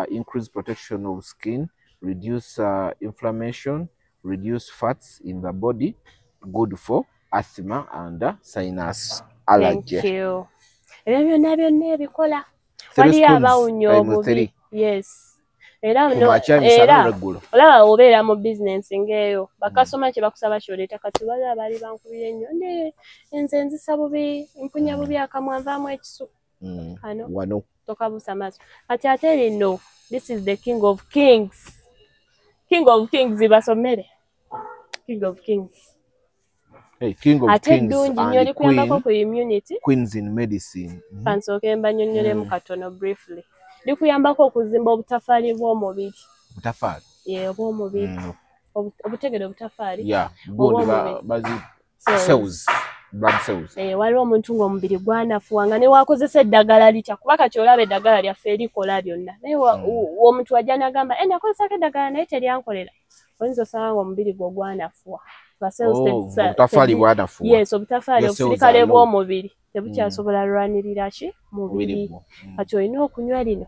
increase protection of skin, reduce inflammation, reduce fats in the body, good for asthma and sinus allergy. Thank you. Ebyo byonna byonna ebikola. Three Waliyo spoons abawunya times obubi. three. Yes. Era Ku no, makya, misana, era olweggulo. olaba obeera mu bizinensi ng'eyo bakasoma kye bakusaba ky'oleeta. Kati waliwo abaali bankubira ennyo nde nze nzisa bubi, mpunya bubi akamwa, nvaamu ekisu. Kano. Wano. Tokabuusa maaso. Kati ate lino, this is the king of kings. King of kings basomere. King of kings. Hey, king of Ate kings ddungi nnyo and likuyambako queen, ku immunity. queens in medicine. Kansooke mbanyonnyolemu katono briefly. Likuyambako okuzimba obutafaali bw'omubiri. Butafaali. Ye, obw'omubiri. Obutegere obutafaali. Yeah, gundi Obw'omubiri. bazi Cells. cells, blood cells. Waliwo omuntu ng'omubiri gwanafuwa nga ne wakozesa eddagala litya, kuba kati olaba eddagala lyaffe erikola byonna. Naye omuntu wajja n'agamba, nakozesako eddagala naye teryankolera. Oyinza osanga ng'omubiri gwo gwanafuwa. Ba cells Oh, obutafaali bwanafuwa. Yes, obutafaali, Your cells obuserikale are low. bw'omubiri tebukyasobola lwanirira ki mubiri. Mubiri gwo. Kati olina okunywa lino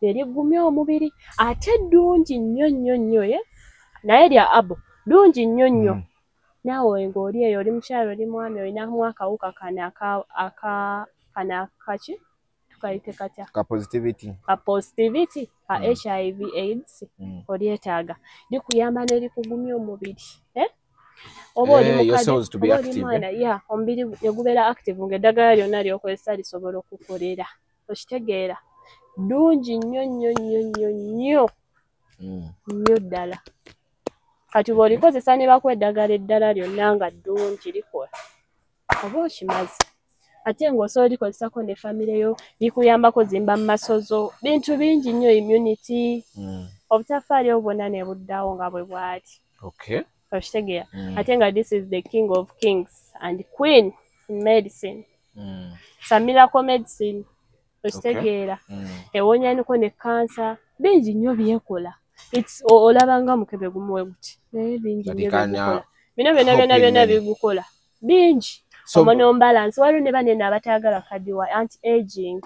ne ligumya omubiri. Ate ddungi nnyo nnyo nnyo ye naye lya abo ddungi nnyo nnyo. Naawe ng'oli eyo oli mukyala oli mwami olinamu akawuka kano aka kano akaki tukayite katya? Ka positivity. Ka positivity ka HIV AIDS. Olyetaaga likuyamba ne likugumya omubiri. Oba oli Your mukadde, cells to be oba oli active, mwana, yeah, omubiri ne gubeera active ng'eddagala lyonna ly'okozesa lisobola okukolera. Okitegeera? Ddungi nnyo nnyo nnyo nnyo nnyo nnyo ddala. Kati bw'olikozesa ne bakuwa eddagala eddala lyonna nga ddungi likola, oba okimaze. Ate ng'osobola olikozesako ne famire yo, likuyambako zimba mu masozo, bintu bingi nnyo, immunity, obutafaali obwo bwonna ne buddawo nga bwe bwali. Okitegeera? Ate nga this is the king of kings and queen in medicine. Samirako medicine. Okitegeera? Ewonya niko ne kansa, bingi nnyo byekola. It's olaba nga mukebe gumuwe guti, naye bingi nnyo bigukola. Bino byonna byonna byonna bigukola. Bingi. Hormonal balance, waliwo ne banene abatayagala kadiwa, anti-aging,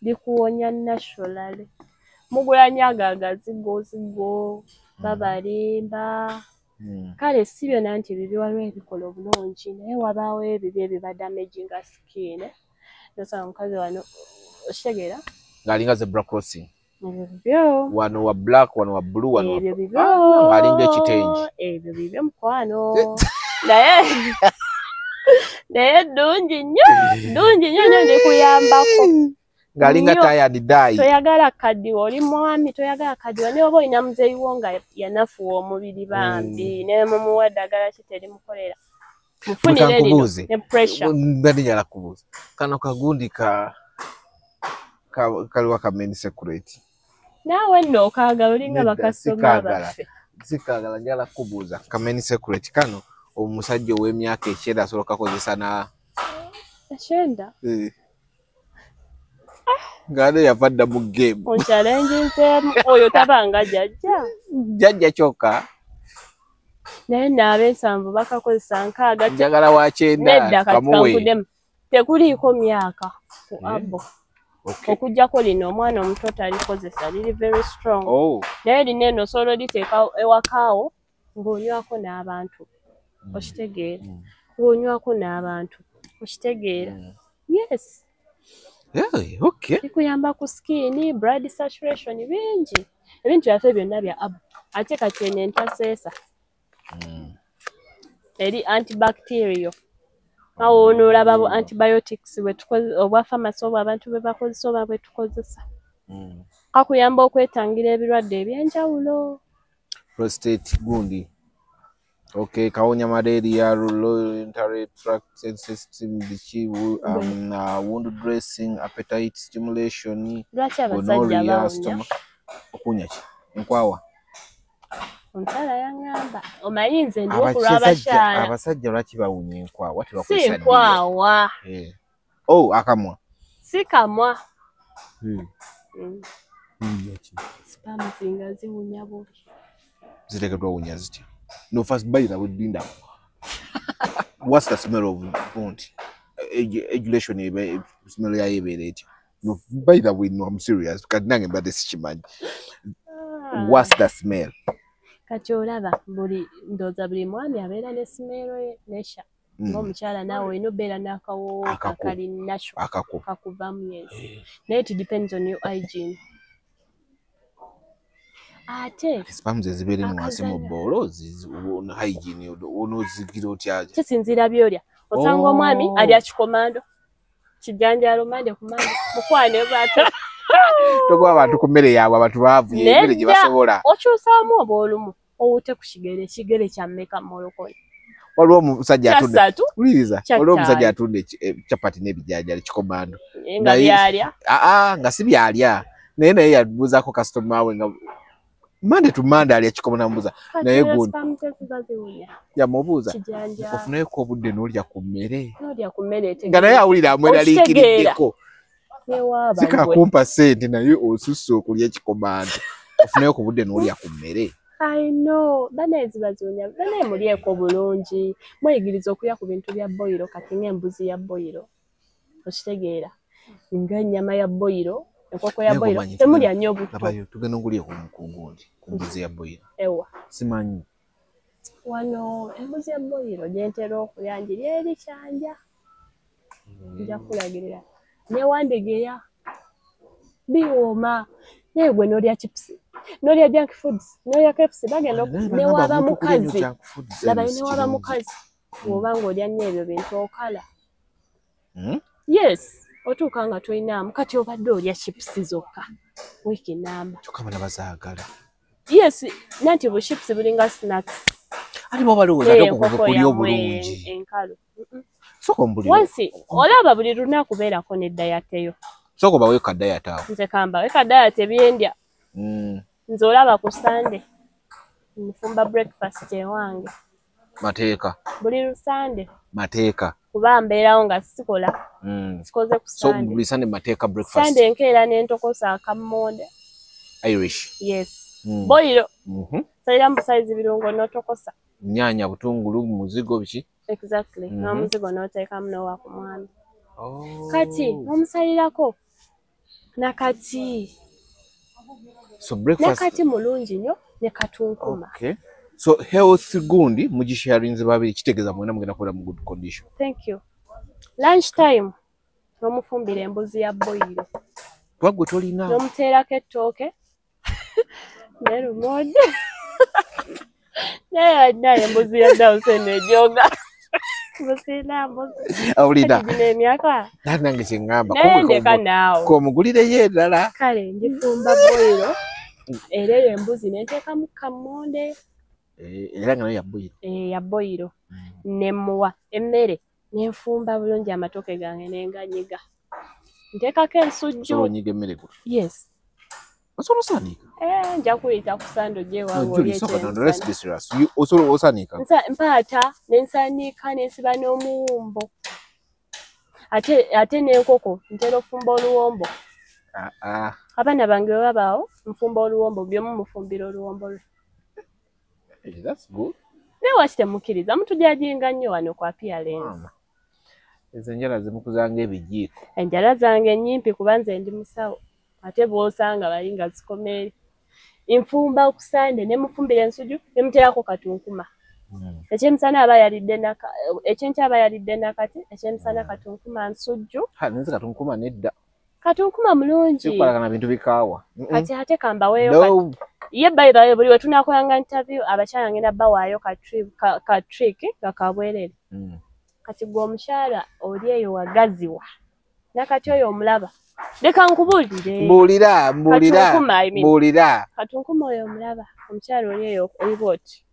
bikuwonya naturally. Mugula nnyo ago agazigozigo, babalimba. Kale si byonna nti bibi, waliwo ebikola obulungi, naye wabaawo ebibi ebiba damaginga skin. Nosanga omukazi wano, okitegeera? Ng'alinga zebra crossing. Ebyo bibyo. Wano wa black, wano wa blue, wano Ebyo bibyo. Ng'alinga ekitengi. Ebyo bibyo mukwano. Naye ddungi nnyo, ddungi nnyo nnyo ndikuyambako. Ng'alinga tie and dye. Toyagala kadiwa, oli mwami toyagala kadiwa, naye oba olina muzeeyi wo nga yanafuwa omubiri bambi, ne mumuwa eddagala ki terimukolera. Mufunire lino ne pressure. Mbadde njagala kubuuza. Kano kagundi kaliwa ka Men Secret. Naawe nno okaagala, olinga bakasitoma baffe. Sikaagala, njagala kubuuza. Ka Men Secret kano omusajja ow'emyaka 90 asobola okukakozesa na 90? Ng'ate yava dda mu game. Onkyalengizeemu, oyo tabanga jjajja. Jjajja kyokka. Naye nno ab'ensanvu bakakozesa 60. Njagala wa 90. Nedda kati kankuddemu. Tekuliiko myaka ku abo. Okuggyako lino omwana omuto talikozesa, liri very strong. Naye lino eno osobola oliteeka ewakaawo ng'onywako n'abantu. Okitegeera? Ng'onywako n'abantu. Okitegeera? Yes. Kikuyamba ku skin, blood saturation, bingi. Ebintu byaffe byonna bya abo. Ate kati eno entaseesa. Eri antibacterial. Awo onoolaba bu antibiotics obwa pharmacy obwo abantu bwe bakozesa oba bwe tukozesa. Kakuyamba okwetangira ebirwadde eby'enjawulo. Prostate gundi. Okay, kawonya malaria, urinary tract system, biki, wound dressing, appetite stimulation, Lwaki abasajja bawunya? Okuwunya ki? Enkwawa. Omukyala yaŋŋamba, omanyi nze ndiwo ku lw'abakyala. Abasajja lwaki bawunya enkwawa? Si nkwawa. Oh, akamwa. Si kamwa. Sperms nga ziwunya bubi. Ziteekeddwa wunya zitya? No, first by the way, Linda. What's the smell of bond? Ejaculation smell ya ebeera etya? No, by the way, no, I'm serious. Kati nange mbadde sikimanyi. What's the smell? Kati olaba buli ndowooza buli mwami abeera ne smell ye nesha. Ng'omukyala naawe olina obeera n'akawoowo akali natural. Akako. Kakuvamu, yes. Naye it depends on your hygiene. Ate sperms ezibeera eno wansi mu bboolo, hygiene onoozigira otya? Kisinziira by'olya. Osanga omwami alya kikomando, kijanjaalo mande ku mande, mukwano bw'atyo. Togoba abantu ku mmere yaabwe, abantu baavu emmere gye basobola. Okyusaamu oba olumu owute ku kigere, ekigere kya mmeka mu lukumi? Waliwo omusajja atunda, wuliriza, waliwo omusajja atunda capati n'ebijanjaalo kikomando. Nga by'alya? Aa, nga si by'alya. Naye yabuuzaako kasitoma we nga Monday to Monday alya kikomando, namubuuza naye gundi. Yamubuuza ofunayoko obudde n'olya ku mmere. N'olya ku mmere. Nga naye awulira amweraliikiriddeko. Sikakumpa ssente naye osusse okulya ekikomando. Ofunayo ku budde n'olya ku mmere. I know. Banaye ziba ziwunya. Banaye mulyeko bulungi. Mweyigiriza okulya ku bintu bya boyiro, kati ng'embuzi ya boyiro. Okitegeera? Ng'ennyama ya boyiro, enkoko ya boyiro. Temulya nnyo butto. Tugenda okulya ku gundi, ku mbuzi ya boyiro. Ewa. Simanyi. Wano embuzi ya boyiro gye ntera okulya ngirya eri Kyanja. Nja kukulagirira. Ne Wandegeya. Biwooma. Naye gwe n'olya chips, n'olya junk foods, n'olya KFC, bagenda ne waba mukazi. Laba ne waba mukazi. Bw'oba ng'olya nnyo ebyo bintu okala. Yes, otuuka nga tolinaamu kati obadde olya chips zokka wiiki nnamba. Kyokka abaana bazaagala. Yes, nanti bu chips bulinga snacks. Ate bo balowooza ate okwo kuli obulungi. Enkalu. Sooka ombulire. Wansi olaba buli lunaku beerako ne diet yo. Sooka obawe ka diet awo. Nze kambawe ka diet ebyendya. Nze olaba ku Sunday nfumba breakfast ewange. Mateeka. Buli Sunday. Mateeka. Kuba mbeerawo nga sikola. Sikoze ku Sunday. So buli Sunday mateeka breakfast. Sunday nkeera ne ntokosa akammonde. Irish. Yes. Boilo. Salira mu size birungo n'otokosa. Nnyaanya, butungulu, muzigo biki? Exactly. N'omuzigo n'oteekamu n'owa ku mwami. Kati n'omusalirako nakati. So breakfast. Nakati mulungi nnyo ne katunkuma. Okay. So health gundi mugisharinze babiri kitegeeza mwena mugenda kubeera mu good condition. Thank you. Lunch time n'omufumbira embuzi ya boyiro. Twagwe tolina. N'omuteerako ettooke. Ne lumonde. Naye naye embuzi ya Dawson ejoga. Musina mbuzi. Awulira. Kati gino emyaka. Nange kye ŋŋamba. Naye ndeka naawe. K'omugulireyo endala. Kale ngifumba boyiro. Era eyo embuzi ne nteekamu kammonde. Era nga nayo ya boyiro. Ya boyiro. Ne mmuwa emmere ne nfumba bulungi amatooke gange ne nganyiga. Nteekako ensujju. Osobola onyiga emmere gwe? Yes. Osobola osaanika? Nja kuyita ku Sande ojje ewange Julie, olye sooka no, ekyemisana. let's be serious. Osobola osaanika? Mpaata ne nsaanika ne nsiba n'omuwumbo. Ate n'enkoko ntera ofumba oluwombo. Abaana bange bwe babaawo nfumba oluwombo, buli omu mufumbira oluwombo lwe. That's good. Naye lwaki temukkiriza? Mutujajinga nnyo wano ku appearance. Ezo enjala zimukuzanga ebijiiko. Enjala zange nnyimpi kuba nze ndi musawo. Ate bw'osanga bali nga zikoma eri. Nfumba ku Sande ne mufumbira ensujju ne muteerako katunkuma. Ekyemisana aba yalidde ekyenkya aba yalidde nakati, ekyemisana katunkuma nsujju. Nze katunkuma nedda. Katunkuma mulungi. Sikwalagana bintu bikaawa. Kati ate kambaweeyo. Ye by the way buli we tunaakolanga interview abakyala ngenda bawaayo ka trick nga kabwerere. Kati gwe omukyala oli eyo wagaziwa. Nakati oyo omulaba. Leka nkubuulire. Mbuulira, mbuulira. Mbuulira. Katunkuma oyo omulaba. Omukyala oli eyo oli bw'oti.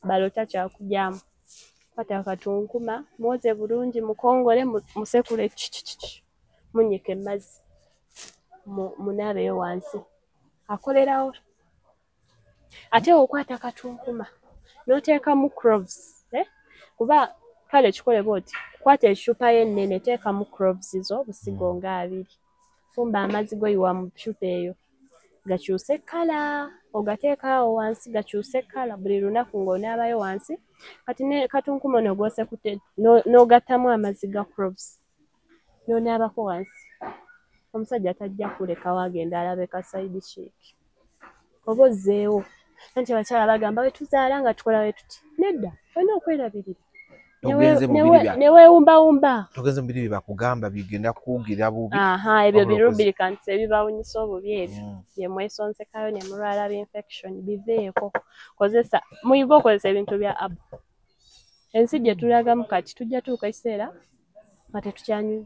Balota kyakugyamu. Kwata katunkuma, mwoze bulungi, mukongole, musekule chichichi. Munyike mazzi. Munaabeyo wansi. Akolerawo. Ate okwata katunkuma n'oteekamu cloves, Kuba kale kikole bw'oti. Kwata eccupa yo ennene teekamu cloves zo obusigo nga abiri. Fumba amazzi goyiwa mu ccupa eyo. Gakyuse kkala, ogateeka awo wansi gakyuse kkala buli lunaku ng'onaabayo wansi. Kati ne katunkuma ono gw'osekudde n'ogattamu amazzi ga cloves n'onaabako wansi. Omusajja tajja kulekawo agenda alabe ka side chick. Oba ozzeewo. Anti abakyala bagamba bwe tuzaala nga tukola bwe tuti. Nedda, olina okwerabirira. Ne weewumbawumba. Togenze mu biri bye bakugamba bigenda kukugira bubi. Ebyo birubricants ebibawunyisa obubi ebyo. Bye mwesonsekayo ne mulwala bi-infection biveeko. Kozesa, muyige okozesa ebintu bya abu. Ensi gye tulagamu kati tujja tuuka ekiseera nga tetukyanywa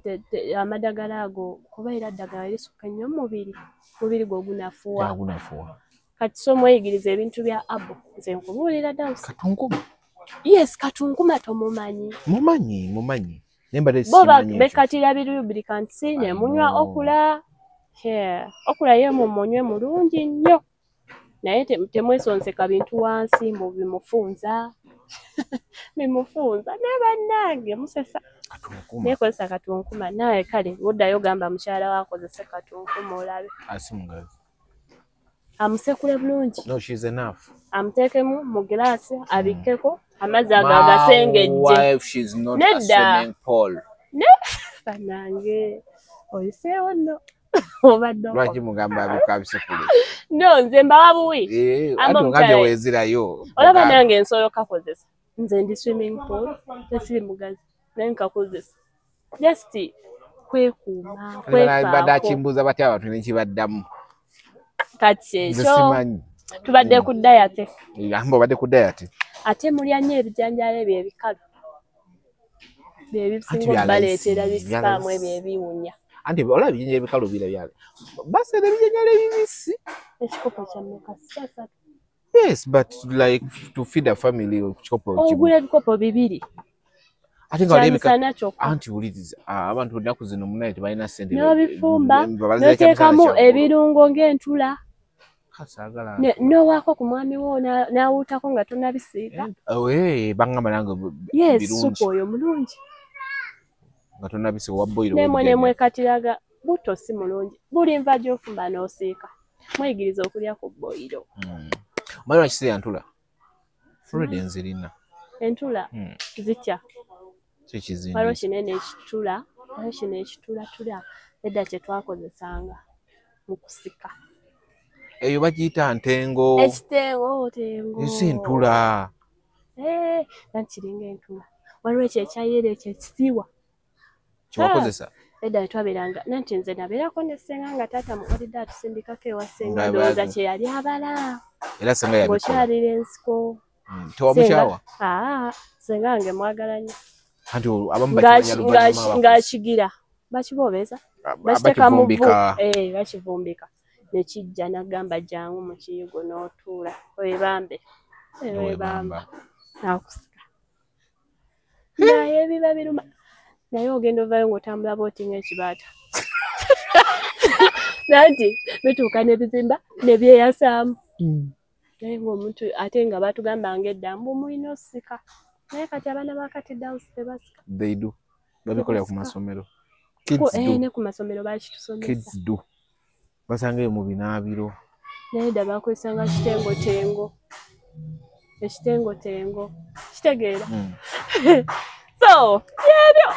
amadagala ago kuba era ddagala lisukka nnyo mu mubiri. Mubiri gwo gunafuwa. Kati so mweyigirize ebintu bya abu. Nze nkubuulira Dawson. Katunkuma. Yes, katunkuma tomumanyi. Mumanyi. Nemba Bo bekatira bi lubricants ne munywa okula. Okula ye mumunywe mulungi nnyo. Naye temwesonseka bintu wansi mbu bimufunza. Bimufunza naye bannange musesa. Katunkuma. Nekozesa katunkuma naye kale woddayo gamba mukyala wo akozese katunkuma olabe. Asimugazi. Amusekule bulungi. No, she's enough. Amuteekemu mu giraasi abikkeko amazzi ago agasengejje. Wife, she's not a swimming pool. Ne bannange oyiseewo nno. Obadde lwaki mugamba abikka abisekule? No, nze mbawa buwi. Ate ogambye weezirayo. Olaba nange nsobola okakozesa. Nze ndi swimming pool, tesiri mugazi naye nkakozesa. Just kwekuuma, kwefaako. Badde akimbuuza batya abantu ne kibaddamu. Kati ekyo tubadde ku diet. Amba obadde ku diet. Ate mulya nnyo ebijanjaalo ebyo ebikalu. Bye bisinga okubaleetera bisipaamu ebyo ebiwunya. Anti olaba ebijanjaalo ebikalu bira byala. Baseera ebijanjaalo ebibisi. Ekikopo kya mmeka? Kyasatu. Yes, but like to feed a family ekikopo kimu. Ogula ebikopo 2. Ate nga kyamisana kyokka. Anti wuliriza, abantu ennaku zino munaye tebalina ssente. N'obifumba, n'oteekamu ebirungo ng'entula. N'owaako ku mwami wo n'awuutako nga tonnabisiika. Bangamba nange birungi. Yes, supu oyo mulungi. Nga tonnabisiika wa boyiro. Nemwe nemwekatiraga butto si mulungi. Buli nva gy'ofumba n'osiika. Mweyigiriza okulya ku boyiro. Omanyi lwaki sirya ntula? Already nzirina. Entula zitya? Waliwo kinene ekitula, waliwo kino ekitulatula edda kye twakozesanga mu kusika. Eyo bagiyita ntengo. Ekitengo, tengo. Si ntula. Nanti kiringa entula. Waliwo ekyo ekyayera ekyo ekisiwa. Kye wakozesa? Edda twabeeranga, nanti nze nabeerako ne ssenga nga taata muwalidde atusindikako ewa ssenga, ndowooza kye yali abala. Era ssenga yabikola. Ng'okyalira ensiko. Tewamukyawa? Ssenga wange mwagala nnyo. Anti abamu bakimanya luvannyuma. Ng'akigira. Bakiboobeza. Bakiteeka mu vvu. Bakivumbika. Ne kijja n'agamba jangu mu kiyigo n'otuula. Weebambe. Weebamba. N'akusika. Naye biba biruma. Naye ogenda ovaayo ng'otambula bw'oti ng'ekibaata. Nanti bituuka n'ebizimba ne byeyasaamu. Naye ng'omuntu ate nga baatugambanga edda mbu mulina osika. Naye kati abaana ba kati dawusi tebasika. They do. Babikolera ku masomero. Kids do. Ne ku masomero bakitusomesa. Kids do. Basanga eyo mu binaabiro. Naye edda baakozesanga kitengotengo. Ekitengotengo. Kitegeera. So, byebyo.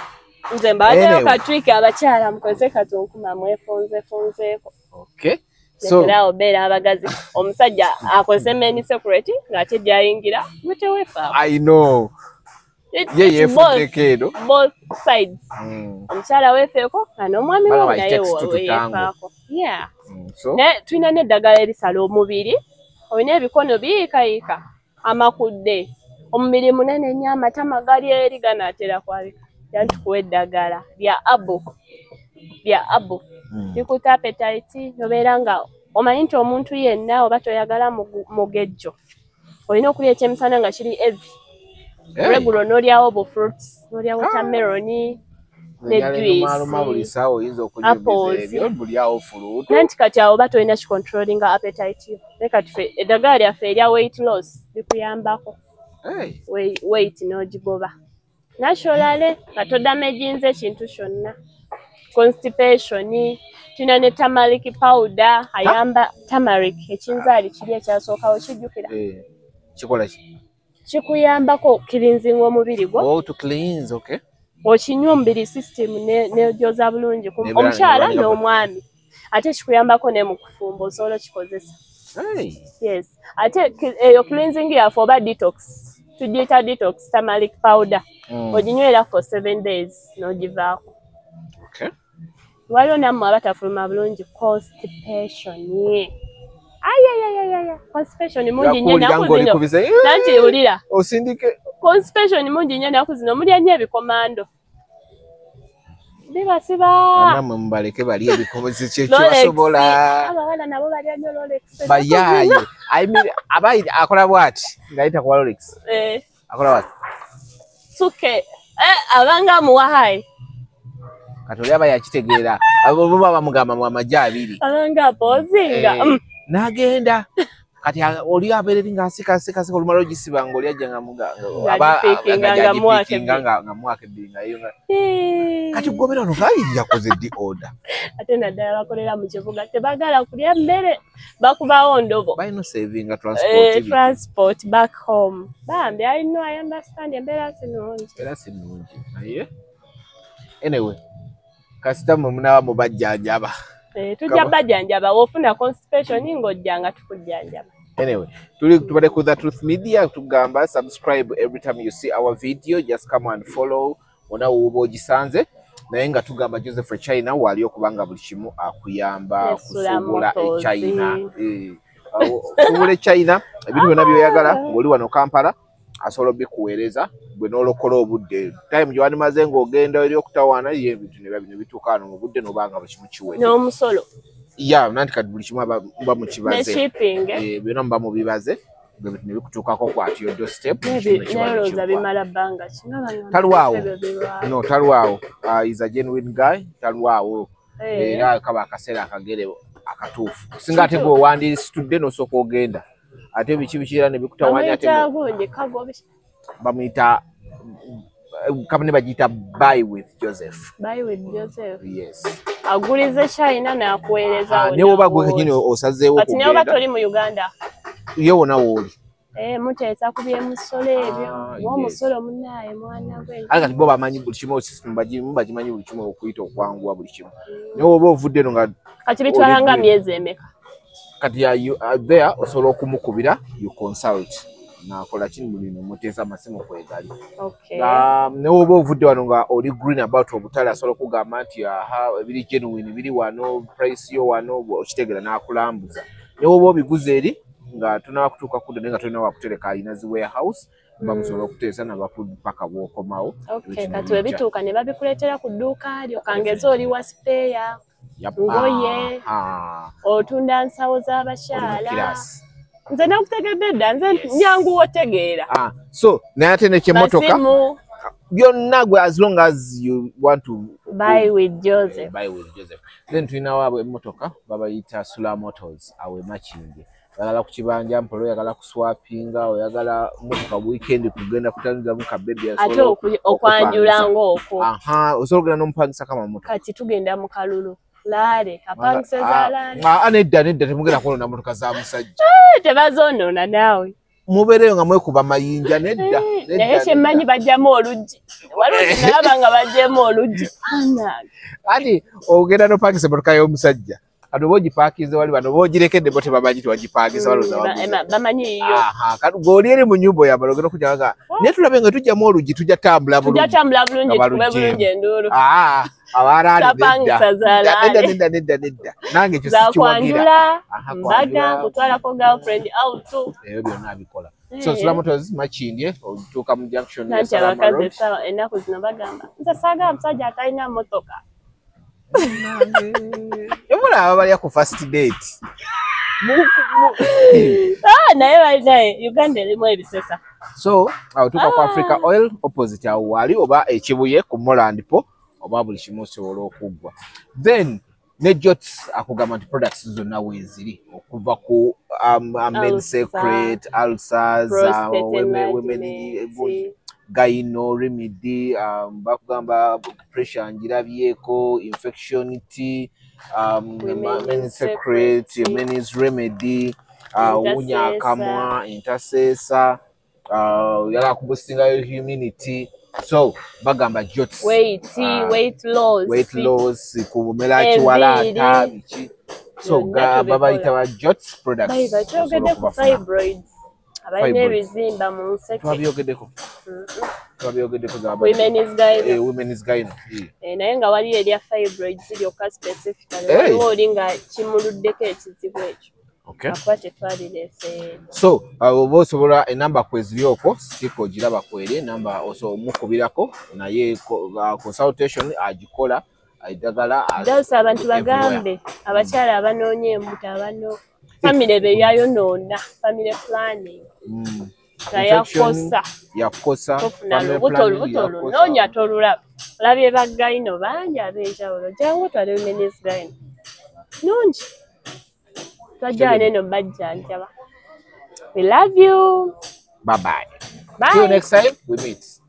Nze mbawaddeyo katwiki abakyala mukozese katunkuma mwefunzefunzeeko. Okay. So, lekerawo obeera abagazi. Omusajja akozese many security ng'ate gy'ayingira gwe teweefaako. I know. Ye yeefuddeko eno. Both sides. Omukyala weefeeko nga n'omwami we naye weefaako. Yeah. So naye tulina n'eddagala erisala omubiri. Olina ebikono biyiikayiika amakudde. Omubiri munene nnyo, amatama gali eri ganaatera kwabika. Yantukuwa eddagala lya abo. Lya abo. Likuta appetite, nobeera nga omanyi nti omuntu yenna oba toyagala mugejjo. Olina okulya ekyemisana nga kiri heavy. Regular n'olyawo bu fruits, n'olya watermelon, ne juice, apples. Nanti kati awo oba tolina kicontrollinga appetite yo. Naye kati ffe eddagala lyaffe erya weight loss likuyambako. Weight n'ogigoba. Naturally nga todamaginze ekintu kyonna. Constipation, tulina ne turmeric powder ayamba turmeric ekinzaali kiri ekyasookawo kijjukira. Kikola ki? Kikuyambako cleansing omubiri gwo. Oh, to cleanse, okay. Okinywa omubiri system n'ogyoza bulungi omukyala n'omwami. Ate kikuyambako ne mu kufumba osobola okikozesa. Yes. Ate eyo cleansing yaffe oba detox. Tugiyita detox turmeric powder. Oginywera for 7 days n'ogivaako. Okay. Waliwo nammwe abatafuluma bulungi constipation. Ayayayaya, constipation mungi nnyo ennaku zino. Nanti wulira. Osindike. Constipation mungi nnyo ennaku zino, mulya nnyo ebikomando. Bibasiba. Nammwe mubaleke balye ebikomando kye basobola. Abawala nabo balya nnyo Rolex. Bayaaye. I mean, abayi akola bw'ati ng'ayita ku Rolex. Akola bw'ati. Suke. Abanga muwa hai. Kati oli aba yakitegeera. Abo bo baba mugamba mu amagi abiri. Abanga pozinga. N'agenda. Kati oli abeera eri ng'asika asika asika olumala ogisiba ng'oli ajja nga nga muwaka ebbiri nga yo. Kati gobera ono kali yakoze ddi order. Ate naddala bakolera mu kibuga tebaagala kulya mmere bakubawo ndobo. Balina savinga transport. Transport back home. Bambi I know I understand embeera si nnungi. Embeera si nnungi naye anyway kasita mmwe munaaba mubajjanjaba. Tujja bajjanjaba w'ofuna constipation ng'ojja nga tukujjanjaba. Anyway, tubadde ku The Truth Media tugamba subscribe every time you see our video, just come and follow wonna w'oba ogisanze. Naye nga tugamba Joseph China wali okubanga buli kimu akuyamba kusobola e China. Okusobola e China ebintu byonna by'oyagala ng'oli wano Kampala asobola obikuweereza gwe n'olokola obudde. Time gy'wandimaze ng'ogenda eri okutawaana ye ebintu ne biba bino bituuka wano mu budde n'obanga buli kimu kiwedde. N'omusolo. Yeah, nanti kati buli kimu muba mukibaze. Ne shipping. Byonna muba mubibaze. Gwe ne bikutuukako kwati your doorstep. Naye bimala bbanga ki? Talwawo. No, talwawo. Is a genuine guy. Talwawo. Era kaba akaseera akagere akatuufu. Singa ate gwe owandiisitudde n'osooka ogenda. Ate biki biki era ne bikutawaanya ate. Bamuyita kampuni bagiyita Buy with Joseph. Buy with Joseph. Yes. Agulize China n'akuweereza. Ne woba gwe kennyini osazeewo kugenda. Kati ne woba toli mu Uganda. Ye wona wooli. Muteesa ku by'emisolo ebyo. Omusolo munnaye mwana gwe. Ate kati bo bamanyi buli kimu, system bagimanyi buli kimu okuyita okwanguwa buli kimu. Ne woba ovudde eno nga kati bitwala nga myezi emeka? Kati there osobola okumukubira, you consult. Nakola kino buli muteesa amasimu kwegali. Okay. Ne woba ovudde wano nga oli green about obutale, asobola okugamba nti aha ebiri genuine biri wano, price yo wano, okitegeera n'akulambuza. Ne woba obiguze eri nga tunaba kutuuka kudda naye nga tolina wakutereka, alina zi warehouse bamusobola okuteesa nabakupaka bw'okomawo. Okay, kati webituuka ne babikuleetera ku dduuka lyo, kangeze oli wa spare, ngoye, otunda nsawo z'abakyala. Nze nakutegedde dda, nze nyangu otegeera. So naye ate nekyemmotoka byonna gwe as long as you want to buy with Joseph. Buy with Joseph. Then tulinawo abo emmotoka babayita Sula Motors awe Makindye. Oyagala kukibanja mpola, oyagala kuswapinga, oyagala mmotoka weekend kugenda kutandizamu kabebi, ate okwanjula ng'okwo. Osobola okugenda n'omupangisa kama mmotoka. Kati tugenda mu kalulu. Laale, apangisa za laale. Nedda nedda temugenda kwonoona mmotoka za musajja. Tebazonoona naawe. Mubeereyo nga mwekuba mayinja, nedda. Naye kyemmanyi bajjamu oluggi. Waliwo nalaba nga bajjamu oluggi. Ati ogenda n'opangisa emmotoka y'omusajja. Kati oba ogipaakinze wali bano oba ogirekedde bo tebamanyi tiwagipangisa balowooza bamanyi yo. Kati ng'oli eri mu nnyumba oyambala ogenda okujja nga naye tulabe nga tujjamu oluggi tujja tambula bulungi. Tujja tambula bulungi tukube bulungi enduulu. Abalaale nedda. Nedda nedda nedda. Nange ekyo sikiwagira. Kwanjula, mbaga, kutwalako girlfriend out. Ebyo byonna abikola. So Sula Motors Makindye otuuka mu junction ya Salama Road. Ennaku zino bagamba nze saagala musajja atalina mmotoka. Ebula abalya ku first date. Naye balinaye Uganda erimu ebisesa. So awo tuuka ku Africa Oil opposite awo wali oba ekibuye ku Moland po oba buli kimu osobola okuggwa. Then ne Jots akugamba nti products zonna weeziri okuva ku men secret, ulcers, women gyno remedy, bakugamba pressure njirabyeko, infection tea, men secret, men's remedy, wunya akamwa, intercessor, yala kuboostinga immunity. So bagamba Jots weight loss, weight loss, kumela kiwalata biki. So babayita ba Jots products. Twogedde ku fibroids. Abalina ebizimba mu nseke. Twabyogeddeko. Twabyogeddeko za women's gyno. Women's gyno. Naye nga waliyo erya fibroids lyokka specifically. Waliwo oli nga kimuluddeko ekizibu ekyo. Okay. So oba osobola enamba kweziri okwo siko ogiraba kweri enamba osobola omukubirako naye consultation agikola eddagala. Dawusa abantu bagambe abakyala abanoonya embuto abano famire be yayonoona family planning. Yakosa tofuna lubuto olubuto olunoonya tolulaba. Olabye ba gyno bangi ab'enjawulo jangu otwale women's gyno nungi. We love you. Bye bye. Bye. See you next time we meet.